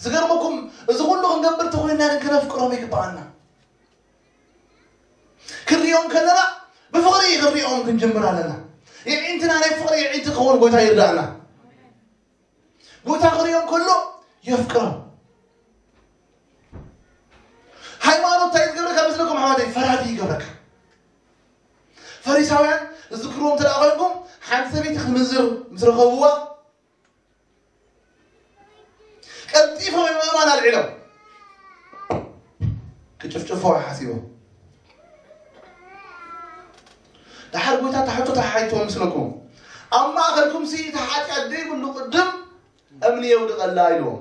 ዝገርመኩም፣ እዚ ኩሉ ክንገብር ተኾይንና ግን ከነፍቅሮም ይግባኣና። ክንሪኦም ከለና ብፍቕሪ ክንሪኦም ክንጅምር ኣለና። የዒንትና ናይ ፍቕሪ የዒንቲ ክኸውን ጎይታ ይርዳእና። ጎይታ ክሪኦም ከሎ የፍቅሮም። ሃይማኖት እንታይ ዝገብረካ መስለኩም ኣሕዋተይ? ፈራዲ ይገብረካ። ፈሪሳውያን ዝዝክርዎም እንተ ደኣ ኮይንኩም፣ ሓንቲ ሰበይቲ ክትምንዝር ምስ ረኸብዋ፣ ቀልጢፎም ምእማን ኣልዒሎም ክጭፍጭፎ ሓሲቦም። ደሓር ጎይታ እታ ሕቶ ተሓይትዎ ምስለኩም፣ ኣብ ማእኸልኩም ሲ እቲ ሓጢኣት ደይብሉ ቅድም እምኒ የውድቐላ ኢልዎም።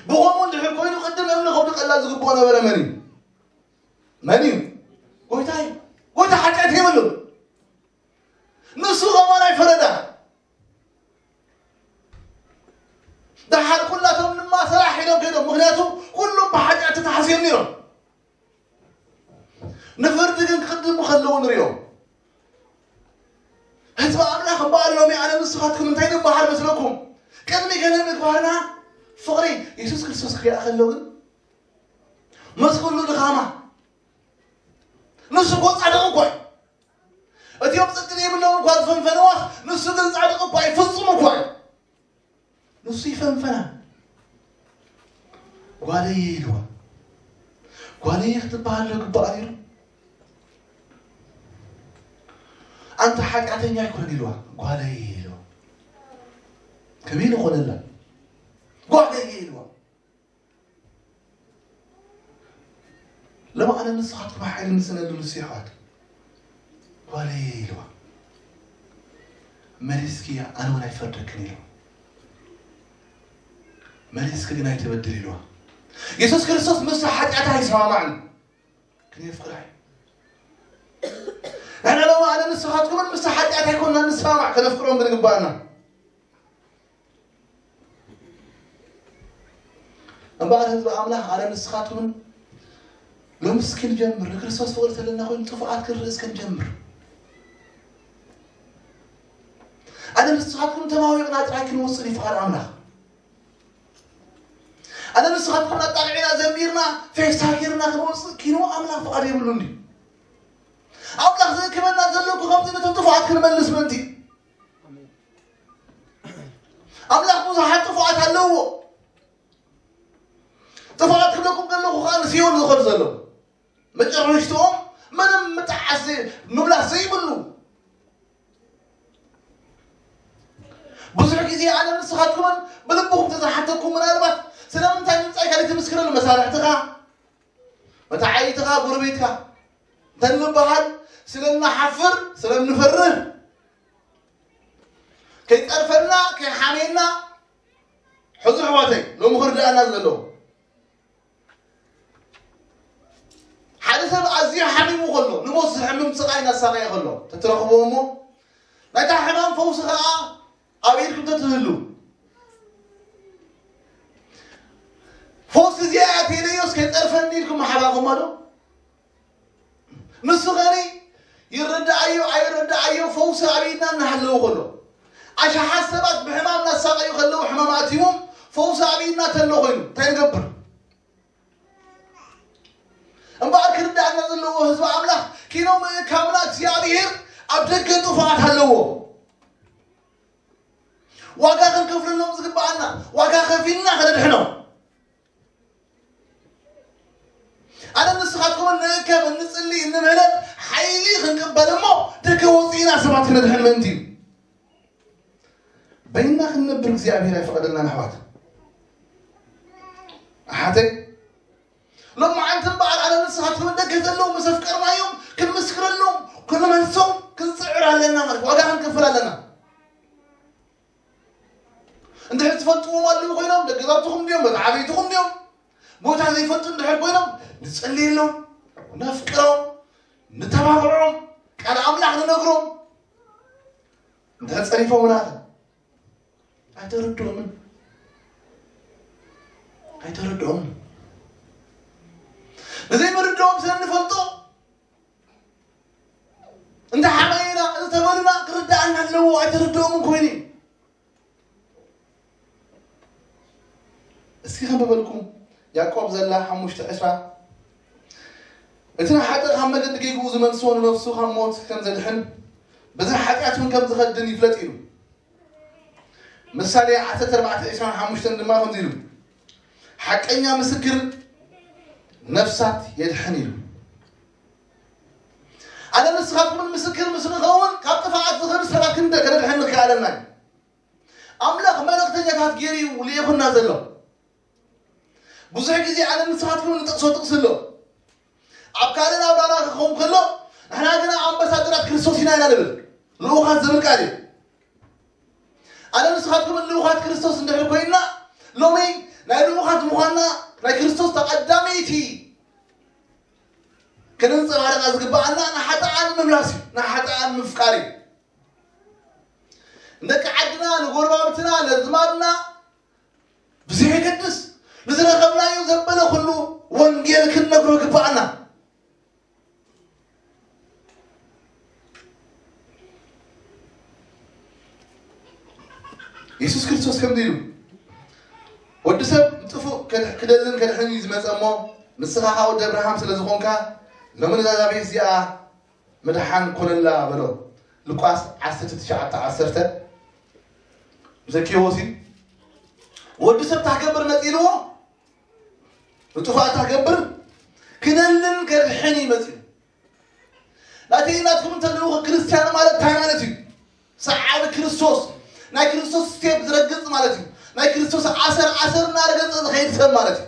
ብኸምኡ እንድሕር ኮይኑ ቅድም እምኒ ከውድቐላ ዝግብኦ ነበረ መን እዩ? መን እዩ? ጎይታ እዩ። ጎይታ ሓጢኣት የብሉን። ንሱ ከማን ኣይፈረዳ። ደሓር ኩላቶም ድማ ሰራሕ ኢሎም ከይዶም። ምክንያቱ ኩሎም ብሓጢኣት ተታሓስዮም ነይሮም። ንፍርዲ ግን ክቅድሙ ከለዉ ንሪኦም። ህዝቢ ኣምላኽ እምበኣር ሎሚ ኣነ ንስኻትኩም እንታይ ንበሃል መስለኩም? ቅድሚ ገለ ምግባርና ፍቕሪ የሱስ ክርስቶስ ክሪኣ ከሎ ግን ምስ ኩሉ ድኻማ ንሱ እኮ ጻድቕ እኮ እዩ። እቲኦም ጽድቂ ዘይብሎም እኳ ዝፈንፈንዋስ ንሱ ግን ጻድቕ እኳ እዩ፣ ፍጹም እኳ እዩ። ንሱ ይፈንፈና። ጓለየ ኢልዋ። ጓለይ ክትበሃል ዶ ግባኣ ነይሩ? ኣንታ ሓጢኣተኛ ኣይኮነን ኢልዋ፣ ጓለይ ኢልዋ። ከመይ ንኾነላ? ጓለይ ኢልዋ። ሎሚ ኣነ ንስኻትኩም ሓይሊ ንስነሉ ንሱ ይሕዋት፣ ጓለይ ኢልዋ። መሊስኪ ኣነ እውን ኣይፈርደክን ኢልዋ። መሊስኪ ግን ኣይትበድል ኢልዋ። የሱስ ክርስቶስ ምስ ሓጢኣት ኣይሰማማዕን። ግን የፍቅራ እዩ። ንሕና ሎሚ ኣነ ንስኻትኩምን ምስ ሓጢኣት ኣይኮንና ንሰማማዕ፣ ከነፍቅሮም ግን ይግባኣና። እምበኣር ህዝቢ ኣምላኽ ኣነ ንስኻትኩምን ሎሚ እስኪ ንጀምር፣ ንክርስቶስ ፍቕሪ ተለና ኮይኑ ጥፉኣት ክንርኢ እስኪ ንጀምር። ኣነ ንስኻትኩም ተማዊቕና ጥራይ ክንወፅእ እዩ ፍቓድ ኣምላኽ። ኣነ ንስኻትኩም ኣጣቕዒና ዘሚርና ፌስታ ጌርና ክንወፅእ ኪኖ ኣምላኽ ፍቓድ የብሉን እዩ። ኣምላኽ ዘእክበና ዘሎ እኮ ከምዚ ነቶም ጥፉኣት ክንመልስ ምእንቲ። ኣምላኽ ብዙሓት ጥፉኣት ኣለዎ። ጥፉኣት ክብለኩም ከለኹ ከዓ ንሲኦል ዝኸዱ ዘለዉ መጨረሽትኦም ምንም ምጥዓስ ዘይ- ምምላስ ዘይብሉ። ብዙሕ ግዜ ኣነ ንስኻትኩምን ብልብኹም ተዝሓተኩም ምናልባት ስለምንታይ ምምፃእካ ዘይትምስክረሉ መሳርሕትኻ መተዓይትኻ ጎረቤትካ እንተንበሃል ስለ እንሓፍር ስለ እንፈርህ ከይፀርፈና ከይሓሜና ሕዙ ኣሕዋተይ ሎሚ ክርድኣና ዘለዎ ሓደ ሰብ ኣዝዩ ሓሚሙ ከሎ ንሞት ዝሕምም ስቓይ እናሳቐየ ከሎ ተትረኽቦ እሞ ናይታ ሕማም ፈውሲ ከዓ ኣብ ኢድኩም ተትህሉ ፈውሲ እዚኣ እያ ተይለዮስ ከይፀርፈኒ ኢልኩም ሓባኹማ ዶ ንሱ ኸኒ ይረዳኣዮ ኣይረዳኣዮ ፈውሲ ኣብ ኢድና እናሃለዎ ከሎ ኣሽሓት ሰባት ብሕማም እናሳቐዩ ከለዉ ሕማም ኣትይዎም ፈውሲ ኣብ ኢድና ተሎ ኮይኑ እንታይ ንገብር እምበኣር ክርዳእና ዘለዎ ህዝቢ ኣምላኽ ኪኖ ምእካብና እግዚኣብሔር ኣብ ደገ ጥፉኣት ኣለዎ ዋጋ ክንከፍለሎም ዝግባኣና ዋጋ ከፊልና ከነድሕኖም ኣነ ንስኻትኩም እንእከብ እንፅሊ እንምህለት ሓይሊ ክንቅበል እሞ ደገ ወፂእና ሰባት ክነድሕን ምእንቲ እዩ በይና ክንነብር እግዚኣብሔር ኣይፈቐደልናን ኣሕዋት ኣሓተይ ሎማዓንቲ እምበኣር ኣነ ንስኻትኩም ደገ ዘለዉ ምስ ኣፍቀርናዮም ክንምስክረሎም ክንመልሶም ክንፅዕር ኣለና ማለት ዋጋ ክንከፍል ኣለና እንድሕር ትፈልጥዎም ኣለዉ ኮይኖም ደገዛትኹም ድዮም መተዓበይትኹም ድዮም ቦታ ዘይፈልጡ እንድሕር ኮይኖም ንፀልየሎም ነፍቅሮም ንተባብዖም ቃል ኣምላኽ ንነግሮም እንድሕር ፀሪፎምና ኣይተረድኦምን ኣይተረድኦምን ንዘይምርድኦም ስለ ንፈልጦ እንተ ሓመይና እንተ በሉና ክርዳኣና ኣለዎ ኣይተረድኦምን ኮይኑ እዩ እስኪ ከንብበልኩም ያዕቆብ ዘላ ሓሙሽተ ዕስራ እቲ ንሓጥእ ካብ መገዲ ጌግኡ ዝመልሶ ንነፍሱ ካብ ሞት ከም ዘድሕን በዚ ሓጢኣት እውን ከም ዝኸድን ይፍለጥ ኢሉ ምሳሌ ዓሰርተ ኣርባዕተ ዕስራን ሓሙሽተን ድማ ከምዚ ኢሉ ሓቀኛ ምስክር ነፍሳት የድሕን ኢሉ ኣነ ንስኻትኩምን ምስክር ምስ ንኸውን ካብ ጥፍኣት ዝኽእል ሰባት ክንደ ከነድሕን ንክኣለና እዩ ኣምላኽ መልእኽተኛታት ገይሩ እዩ ልኢኹና ዘሎ ብዙሕ ግዜ ኣነ ንስኻትኩም ንጠቕሶ ጥቕሲ ኣሎ ኣብ ካልእ ናብራና ክኸውን ከሎ ንሕና ግና ኣምባሳደራት ክርስቶስ ኢና ኢና ንብል ልኡኻት ዝብል ቃል እዩ ኣነ ንስኻትኩም ልኡኻት ክርስቶስ እንድሕር ኮይንና ሎሚ ናይ ልኡኻት ምዃንና ናይ ክርስቶስ ተቐዳመይቲ ከነንፀባርቃ ዝግባኣና ንሓጥኣን ምምላስ እዩ ንሓጥኣን ምፍቃር እዩ ንደቂ ዓድና ንጎረባብትና ነዝማድና ብዘየገድስ ንዝረኸብናዮ ዘበለ ኩሉ ወንጌል ክንነግሮ ይግባኣና የሱስ ክርስቶስ ከምዚ ኢሉ ወዲ ሰብ ጥፉእ ክደልን ከድሕን እዩ ዝመፀ እሞ ንስኻ ከዓ ወዲ ኣብርሃም ስለ ዝኾንካ ሎሚ ነዛ ቤት እዚኣ ምድሓን ኮነላ በሎ ሉቃስ ዓሰርተ ትሽዓተ ዓሰርተ ዘኬዎስ እዩ ወዲ ሰብ ታገብር መፂልዎ ንጥፋእ ታገብር ክደልን ከድሕን እዩ መፅኡ። ናተይ ናትኩም ተልእኾ ክርስቲያን ማለት እንታይ ማለት እዩ? ሰዓቢ ክርስቶስ፣ ናይ ክርስቶስ ስቴፕ ዝረግፅ ማለት እዩ። ናይ ክርስቶስ ኣሰር ኣሰር እናረገፀ ዝኸይድ ሰብ ማለት እዩ።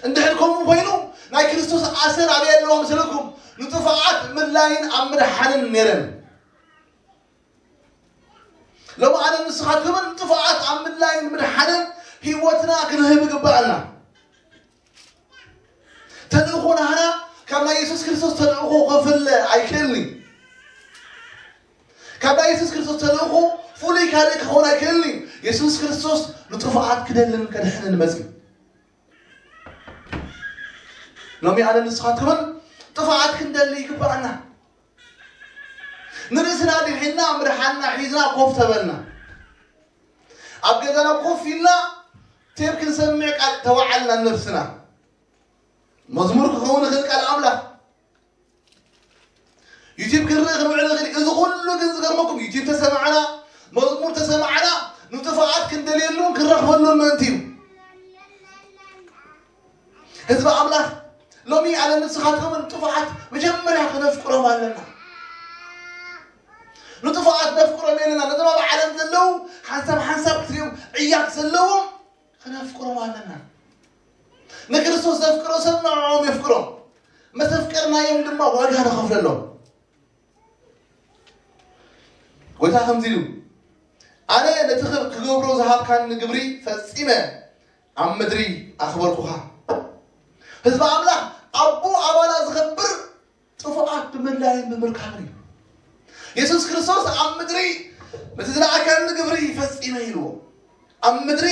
እንድሕር ከምኡ ኮይኑ ናይ ክርስቶስ ኣሰር ኣበይ ኣለዎ መሰለኩም? ንጥፉኣት ምድላይን ኣብ ምድሓንን ነይረን። ሎሚ ኣነ ንስኻትኩምን ንጥፉኣት ኣብ ምድላይን ምድሓንን ህይወትና ክንህብ ይግባኣና። ተልእኾ ናህና ካብ ናይ የሱስ ክርስቶስ ተልእኾ ከፍለ ኣይክእልን እዩ። ካብ ናይ የሱስ ክርስቶስ ተልእኾ ፍሉይ ካልእ ክኸውን ኣይክእልን እዩ። የሱስ ክርስቶስ ንጥፉኣት ክደልን ከድሕንን መፅዩ። ሎሚ ኣነ ንስኻትኩምን ጥፉኣት ክንደሊ ይግባኣና። ንርእስና ድሒና ምድሓንና ሒዝና ኮፍ ተበልና፣ ኣብ ገዛና ኮፍ ኢልና ቴፕ ክንሰምዕ ቃል ተዋዓልና ነብስና። መዝሙር ክኸውን ይኽእል ቃል ኣምላኽ፣ ዩቲብ ክንርኢ ክንውዕል ንኽእል። እዚ ኩሉ ግን ዝገርመኩም ዩቲብ ተሰማዕና፣ መዝሙር ተሰማዕና፣ ንጥፉኣት ክንደልየሉን ክንረኽበሉን ምእንቲ እዩ። ህዝቢ ኣምላኽ ሎሚ ኣነ ንስኻትኩምን ጥፉኣት መጀመርያ ክነፍቅሮም ኣለና። ንጥፉኣት ነፍቅሮም የለና። ነዞም ኣብ ዓለም ዘለዉ ሓንሳብ ሓንሳብ ክትሪኦም ዕያት ዘለዎም ክነፍቅሮም ኣለና። ንክርስቶስ ዘፍቅሮ ሰብ ንዕኦም የፍቅሮም። መሰፍቀርናዮም ድማ ዋጋ ንኸፍለሎም። ጎይታ ከምዚ ኢሉ፣ ኣነ ነቲ ክብ- ክገብሮ ዝሃብካኒ ግብሪ ፈጺመ ኣብ ምድሪ ኣኽበርኩኻ። ህዝቢ ኣምላኽ ኣቦ ኣባላ ዝኸብር ጥፉኣት ብምድላይን ብምርካብን እዩ። የሱስ ክርስቶስ ኣብ ምድሪ ነቲ ዝለኣካኒ ግብሪ ፈጺመ ኢልዎ። ኣብ ምድሪ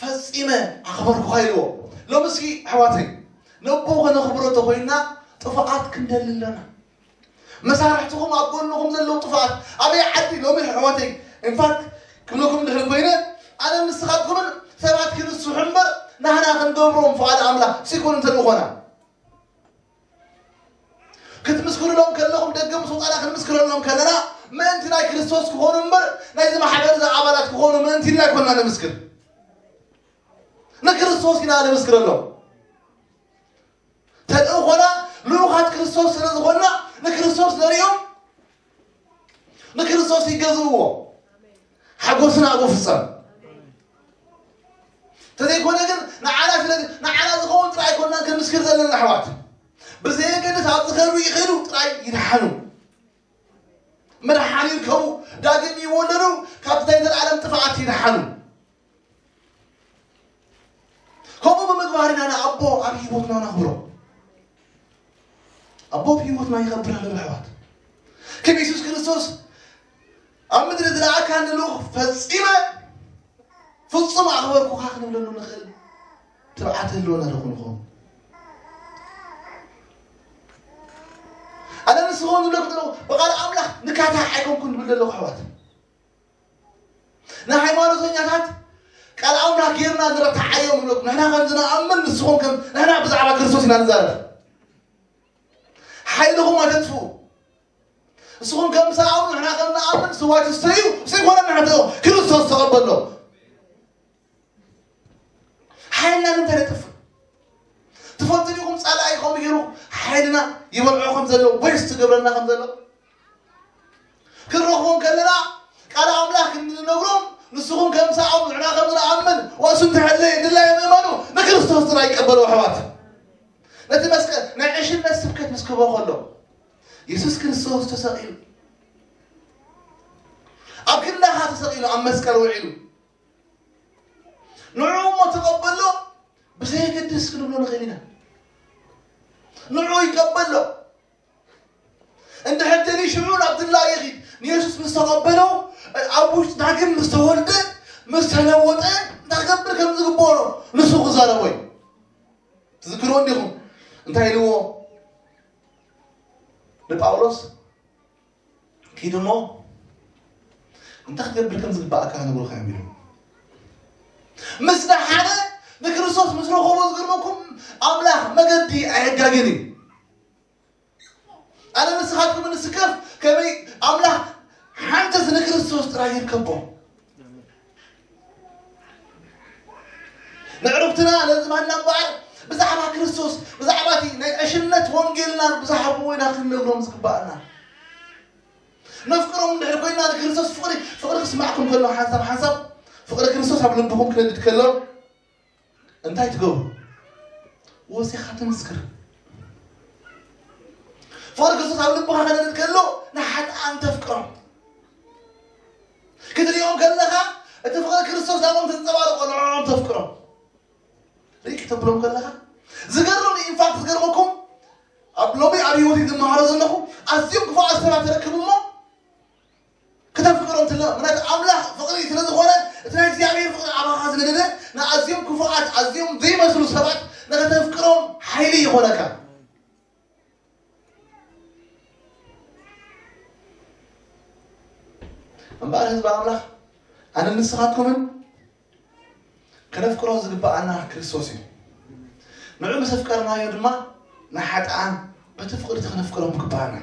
ፈጺመ ኣኽበርኩኻ ኢልዎ። ሎሚ እስኪ ኣሕዋተይ ነቦ ከነኽብሮ ተኾይንና ጥፉኣት ክንደሊ ኣለና። መሳርሕትኹም ኣብ ጎንኹም ዘለዉ ጥፉኣት ኣበይ ዓዲ ሎሚ ኣሕዋተይ ኢንፋክት ክብለኩም ድሕሪ ኮይነ ኣነ ንስኻትኩምን ሰባት ክንስሑ እምበር ናህና ክንገብሮም ፍቓድ ኣምላኽ ሲኮን እንተልኾና ክትምስክሩሎም ከለኹም ደገ ምስ ወፃና ክንምስክረሎም ከለና ምእንቲ ናይ ክርስቶስ ክኾኑ እምበር ናይዚ ማሕበር እዚ ኣባላት ክኾኑ ምእንቲ ኢልና ኣይኮንና ንምስክር ንክርስቶስ ኢና ንምስክረሎም ተልእኾና ልኡኻት ክርስቶስ ስለ ዝኾንና ንክርስቶስ ነሪኦም ንክርስቶስ ይገዝእዎ ሓጎስና ኣብኡ ፍጸም ተዘይኮነ ግን ንዓና ስለ ንዓና ዝኸውን ጥራይ ኣይኮንና ክንምስክር ዘለና ኣሕዋት ብዘየገድስ ኣብ ዝኸዱ ይኸዱ ጥራይ ይድሓኑ መድሓኒ ይርከቡ ዳግም ይወለዱ ካብቲ ናይ ዘለዓለም ጥፍኣት ይድሓኑ ከምኡ ብምግባር ኢና ንኣቦ ኣብ ህይወትና ነኽብሮ ኣቦ ኣብ ህይወትና ይኸብር ኣሎ ኣሕዋት ከም የሱስ ክርስቶስ ኣብ ምድሪ ዝለኣካኒ ልኡኽ ፈጺመ ፍጹም ኣኽበርኩኻ ክንብለሉ ንኽእል ትብዓት ህልወና ዶ ክንኸውን ኣነ ንስኹም ዝብለኩም ዘለኹ ብቓል ኣምላኽ ንካታ ኣይኮንኩን ዝብል ዘለኹ ኣሕዋት ንሃይማኖተኛታት ቃል ኣምላኽ ጌርና ንረታዓዮም ንብለኩም ንሕና ከም ዝነኣምን ንስኹም ከም ንሕና ብዛዕባ ክርስቶስ ኢና ንዛረብ ሓይልኹም ኣተጥፍኡ ንስኹም ከም ዝኣምኑ ንሕና ከም ንኣምን ስዋ ትስተዩ ዘይኮነ ንሕተዮ ክርስቶስ ተቐበሎ ሓይልና ንምንታይ ነጥፍ ትፈልጡ ዲኹም ጸላኢ ከምኡ ገይሩ ሓይልና ይበልዖ ከም ዘሎ ወይስ ትገብረና ከም ዘሎ ክንረኽቦም ከለና ቃል ኣምላኽ ክንነግሮም ንስኹም ከም ዝኣምኑ ንሕና ከም ዝኣምን ወእሱ እንተሐለየ ድላዮም እመኑ ንክርስቶስ ጥራይ ይቀበሉ ኣሕዋት ነቲ መስቀል ናይ ዕሽነት ስብከት ምስ ክህቦ ከሎ የሱስ ክርስቶስ ተሰቒሉ ኣብ ክንዳኻ ተሰቒሉ ኣብ መስቀል ውዒሉ ንዕኡ እሞ ተቐበሎ ብዘየገድስ ክንብሎ ንኽእል ኢና ንዕኡ ይቀበሎ እንድሕር ደልዩ ሽዑ ናብ ድላዩ ይኺድ ንየሱስ ምስ ተቐበሎ ኣብ ውሽጢ ዳግም ምስ ተወልደ ምስ ተለወጠ እንታይ ክገብር ከም ዝግበኦ ንሱ ክዛረቦ እዩ ትዝክርዎ እንዲኹም እንታይ ኢልዎ ንጳውሎስ ኪድ እሞ እንታይ ክትገብር ከም ዝግባእካ ነግሩኻ እዮም ኢሉ ምስ ደሓነ ንክርስቶስ ምስ ረኸቦ ዝገርመኩም ኣምላኽ መገዲ ኣየጋግን እዩ ኣነ ንስኻትኩም ንስከፍ ከመይ ኣምላኽ ሓንተስ ንክርስቶስ ጥራይ ይርከቦ ንዕሩኽትና ነዚ ማና እምበኣር ብዛዕባ ክርስቶስ፣ ብዛዕባ እቲ ናይ ዕሽነት ወንጌልና ብዝሓብዎ ኢና ክንነግሮም ዝግባኣና። ነፍቅሮም እንድሕር ኮይና ንክርስቶስ ፍቕሪ፣ ፍቕሪ ክስማዕኩም ከሎ ሓንሳብ ሓንሳብ ፍቕሪ ክርስቶስ ኣብ ልብኹም ክነድድ ከሎ እንታይ ትገብሩ? ወፂኻ ትምስክር። ፍቕሪ ክርስቶስ ኣብ ልብኻ ክነድድ ከሎ ንሓጥኣን ተፍቅሮም። ክትሪኦም ከለኻ እቲ ፍቕሪ ክርስቶስ ናብኦም ተንጸባርቆ ንዕኦም ተፍቅሮም። ሪክ ተብሎም ከለኻ ዝገርም ኢንፋክት ዝገርመኩም ኣብ ሎሚ ኣብ ህይወት ዝመሃሮ ዘለኹ ኣዝዮም ክፉኣት ሰባት ተረክቡ እሞ ከተፍቅሮም ትለ ምክንያቱ ኣምላኽ ፍቕሪ ስለ ዝኾነ እቲ ናይ እግዚኣብሔር ፍቕሪ ኣባኻ ዝነደደ ንኣዝዮም ክፉኣት ኣዝዮም ዘይመስሉ ሰባት ንከተፍቅሮም ሓይሊ ይኾነካ። እምበኣር ህዝቢ ኣምላኽ ኣነ ንስኻትኩምን ክነፍቅሮ ዝግባኣና ክርስቶስ እዩ። ንዑ ምስ ኣፍቀርናዮ ድማ ንሓጥኣን በቲ ፍቕሪ እቲ ክነፍቅሮም ይግባኣና።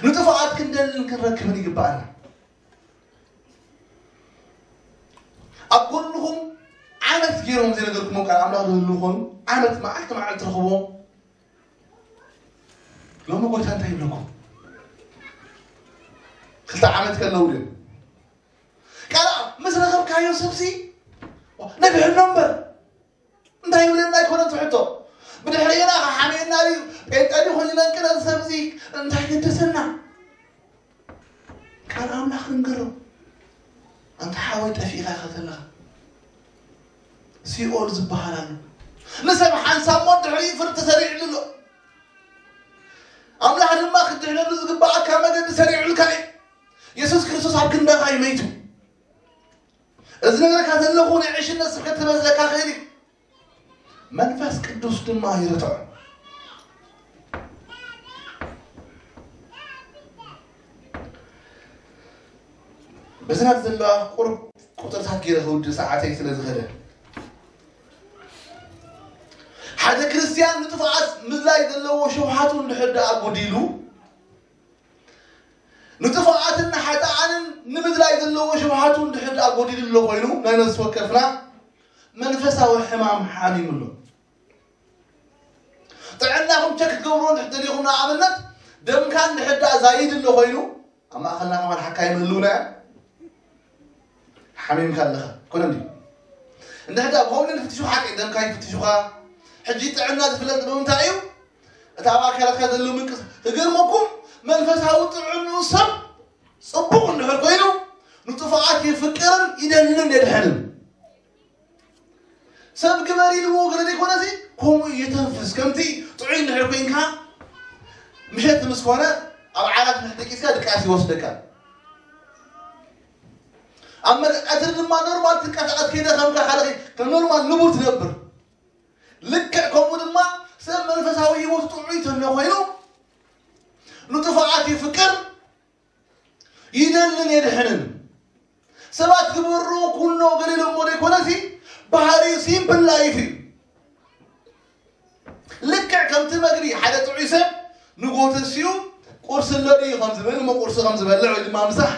ንጥፉኣት ክንደልን ክንረክብን ይግባኣና። ኣብ ጎንኹም ዓመት ገይሮም ዘይነገርኩሞ ቃል ኣምላኽ ዝህሉ ኾኑ ዓመት መዓልቲ መዓልቲ ትረኽቦም። ሎሚ ጎይታ እንታይ ይብለኩም? ክልተ ዓመት ከለዉ ድም ካልኣ ምስ ረኸብካዮ ሰብሲ ነድሕኖ እምበር እንታይ ይብለና ኣይኮነን ትሕቶ። ብድሕርና ክሓምየና ድዩ ጴንጠ ድዩ ኮይኑ ነንቅነ ሰብሲ እንታይ ገደሰና? ቃል ኣምላኽ ንገሮ። ኣንታ ሓወይ ጠፊእካ ኢኻ ዘለኻ ሲኦል ዝበሃል ኣሎ። ንሰብ ሓንሳብ ሞት ድሕሪኡ ፍርዲ ተሰሪዕሉ ኣሎ። ኣምላኽ ድማ ክትድሕነሉ ዝግባኣካ መገዲ ሰሪዑልካ እዩ። የሱስ ክርስቶስ ኣብ ክንዳኻ እዩ መይቱ። እዚ ነገርካ ዘለኹ ናይ ዕሽነት ስብከት ክመስለካ ክእል እዩ። መንፈስ ቅዱስ ድማ ይርትዖ። በዚ ናብ ዘለዋ ቁሩብ ቁፅርታት ገይረ ክውድእ ሰዓተይ ስለ ዝኸደ ሓደ ክርስትያን ንጥፍኣት ምድላይ ዘለዎ ሸውሃቱ እንድሕር ደኣ ጎዲሉ ንጥፍኣትን ንሓጥኣንን ንምድላይ ዘለዎ ሸውሃቱ እንድሕር ደኣ ጎዲሉ ኣሎ ኮይኑ ናይ ነፍሲ ወከፍና መንፈሳዊ ሕማም ሓሚሙ ኣሎ። ጥዕናኹም ቸክ ክትገብርዎ እንድሕር ደሊኹም ንኣብነት ደምካ እንድሕር ደኣ ዛይድ ኣሎ ኮይኑ ኣብ ማእኸልና ከማን ሓካይም ህልውና እዮም። ሓሚምካ ኣለኻ ኮነ እንዲ እንድሕር ደኣ ብኸምኡ ንፍትሹ ሓቂ ደምካ ይፍትሹኻ። ሕጂ ጥዕና ዝፍለጥ ብምንታይ እዩ? እቲ ኣብ ኣካላትካ ዘሎ ምንቅስ ክገርመኩም መንፈሳዊ ጥዕንኡ ሰብ ፅቡቕ እንድሕር ኮይኑ ንጥፉኣት ይፍቅርን ይደልን የድሕንን። ሰብ ግበር ኢልዎ ገለ ዘይኮነሲ ከምኡ የተንፍስ ከምቲ ጥዑይ እንድሕር ኮይንካ ምሸት ምስ ኮነ ኣብ ዓራት ምስ ደቂስካ ድቃስ ይወስደካ። ኣብ መርቀትሪ ድማ ኖርማል ትንቀሳቀስ ከይደ ከምካ ካልኺ ከም ኖርማል ንቡር ትነብር። ልክዕ ከምኡ ድማ ሰብ መንፈሳዊ ህይወት ጥዑይ ተሎ ኮይኑ ንጥፉኣት ይፍቅር ይደልን የድሕንን። ሰባት ክበርዎ ኩኖ ገለ ኢሎሞ ዘይኮነሲ ባህሪ ሲምፕል ላይፍ እዩ። ልክዕ ከምቲ መግቢ ሓደ ጥዑይ ሰብ ንጎተስዩ ቁርሲ ኣሎ ድዩ ከም ዝብል እሞ ቁርሲ ከም ዝበልዕ ወይ ድማ ምሳሕ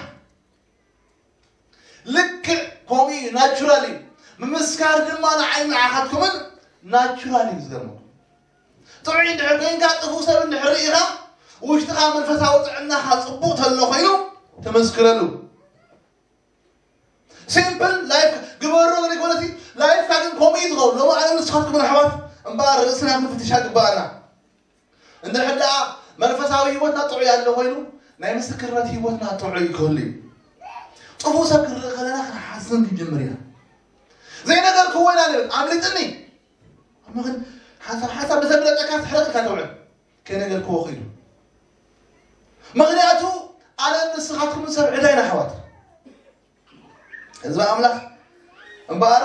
ልክዕ ከምኡ እዩ ናቹራል እዩ። ምምስካር ድማ ንዓይ ንዓኻትኩምን ናቹራል እዩ ዝገርመኩም። ጥዑይ እንድሕር ኮይንካ ጥፉእ ሰብ እንድሕር ርኢኻ ውሽጥኻ መንፈሳዊ ጥዕናኻ ፅቡቕ ተሎ ኮይኑ ተመስክረሉ። ሲምፕል ላይፍ ግበሮ ዘይኮነሲ ላይፍካ ግን ከምኡ እዩ ዝኸውን። ሎሚ ዓለም ንስኻትኩም ኣሕዋት እምበኣር ርእስና ክንፍትሻ ግባኣና። እንድሕር ደኣ መንፈሳዊ ህይወትና ጥዑይ ኣሎ ኮይኑ ናይ ምስክርነት ህይወትና ጥዑይ ክህሉ እዩ። ጥፉእ ሰብ ክንርኢ ከለና ክንሓዝን ክንጅምር ኢና። ዘይነገርክዎ ኢና ንብል ኣምሊጥኒ ምኽን ሓንሳብ ሓንሳብ ብዘብለጠካ ትሕረቕ ኢልካ ተውዕል ከይነገርክዎ ክኢሉ። ምኽንያቱ ኣነ ንስኻትኩም ሰብ ዕዳ ኢና ኣሕዋት ህዝቢ ኣምላኽ እምበኣር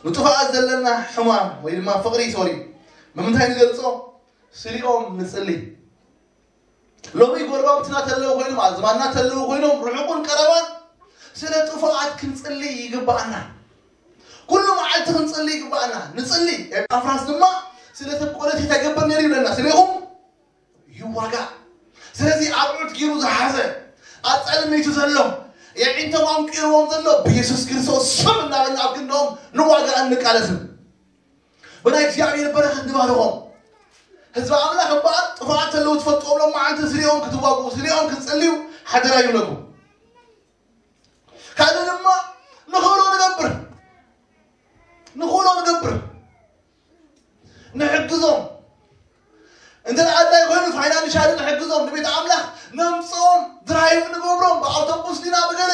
ንጥፋኣት ዘለና ሕማም ወይ ድማ ፍቕሪ ሶሪ ብምንታይ ንገልጾ? ስሪኦም ንጽሊ። ሎሚ ጎረባብትና ተለዉ ኮይኖም ኣዝማድና ተለዉ ኮይኖም ርሑቁን ቀረባን ስለ ጥፉኣት ክንጽሊ ይግባኣና። ኩሉ መዓልቲ ክንጽሊ ይግባኣና። ንጽሊ ኤጳፍራስ ድማ ስለ ሰብ ቆለቲ ተገብር ነይሩ ይብለና። ስለ ኢኹም ይዋጋእ። ስለዚ ኣብዑት ገይሩ ዝሓዘ ኣጸልሚቱ ዘሎ የዒንቶም ኣንቂርዎም ዘሎ ብየሱስ ክርስቶስ ስም እናበልና ኣብ ክንዶም ንዋጋእን ንቃለስን። ብናይ እግዚኣብሔር በረኸት ንባርኾም። ህዝቢ ኣምላኽ እምበኣር ጥፋኣት ተለዉ ትፈልጥዎም ሎም መዓልቲ ስሪኦም ክትዋግኡ ስሪኦም ክትጸልዩ ሓደራ ይብለኩም። ካልእ ድማ ንኽእሎ ንገብር ንኽእሎ ንገብር ንሕግዞም። እንተ ኣድላይ ኮይኑ ፋይናንሻሊ ንሕግዞም፣ ንቤት ኣምላኽ ነምፅኦም፣ ድራይቭ ንገብሮም፣ ብኣውቶቡስ ዲና ብገለ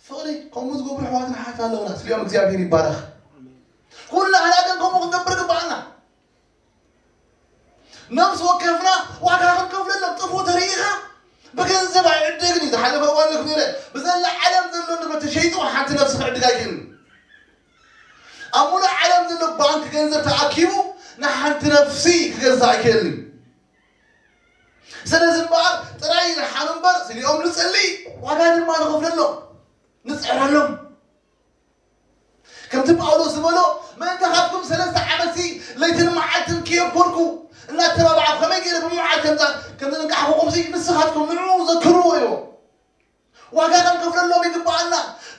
ፍቕሪ። ከምኡ ዝገብሩ ኣሕዋትን ኣሓትን ኣለውና። ስሊኦም እግዚኣብሔር ይባረኽ። ኩላህና ግን ከምኡ ክንገብር ግባኣና። ነፍሲ ወከፍና ዋጋ ክንከፍለሎም። ጥፉ ተርኢኻ ብገንዘብ ኣይዕደግን እዩ። ዝሓለፈ እዋን ልክ ነይረ። ብዘላ ዓለም ዘሎ ንብረት ተሸይጡ ሓንቲ ነፍሲ ክዕድግ ኣይክእልን። ኣብ ሙሉእ ዓለም ዘሎ ባንክ ገንዘብ ተኣኪቡ ንሓንቲ ነፍሲ ክገዝእ ኣይክእልን እዩ። ስለዚ እምበኣር ጥራይ ንሓኑ እምበር ስሊኦም ንጸሊ፣ ዋጋ ድማ ንኸፍለሎም፣ ንጽዕረሎም። ከምቲ ጳውሎስ ዝበሎ፣ ምእንታኻትኩም ሰለስተ ዓመትሲ ለይትን መዓልትን ከየኮርኩ እናተባባዕኩ ከመይ ገይረ ብምዓል ከምዛ ከም ዘንቃሕኩኹምሲ ንስኻትኩም ንዕኡ ዘክርዎ ኢዎ። ዋጋ ክንከፍለሎም ይግባኣና።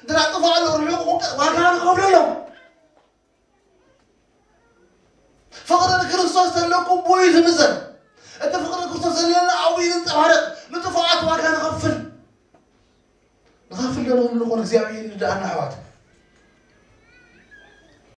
ድራጥፋ ኣሎ ርሑቕ ዋጋ ንኸፍለሎም። ፍቕሪ ንክርስቶስ ዘለኩም ብኡ እዩ ዝምዘን። እቲ ፍቕሪ ንክርስቶስ ዘለና ኣብኡ እዩ ዝንጸባረቕ። ንጥፉኣት ዋጋ ንኸፍል ንኸፍል ዶ ንኽእል ንኾን እግዚኣብሔር ይርዳእና ኣሕዋት።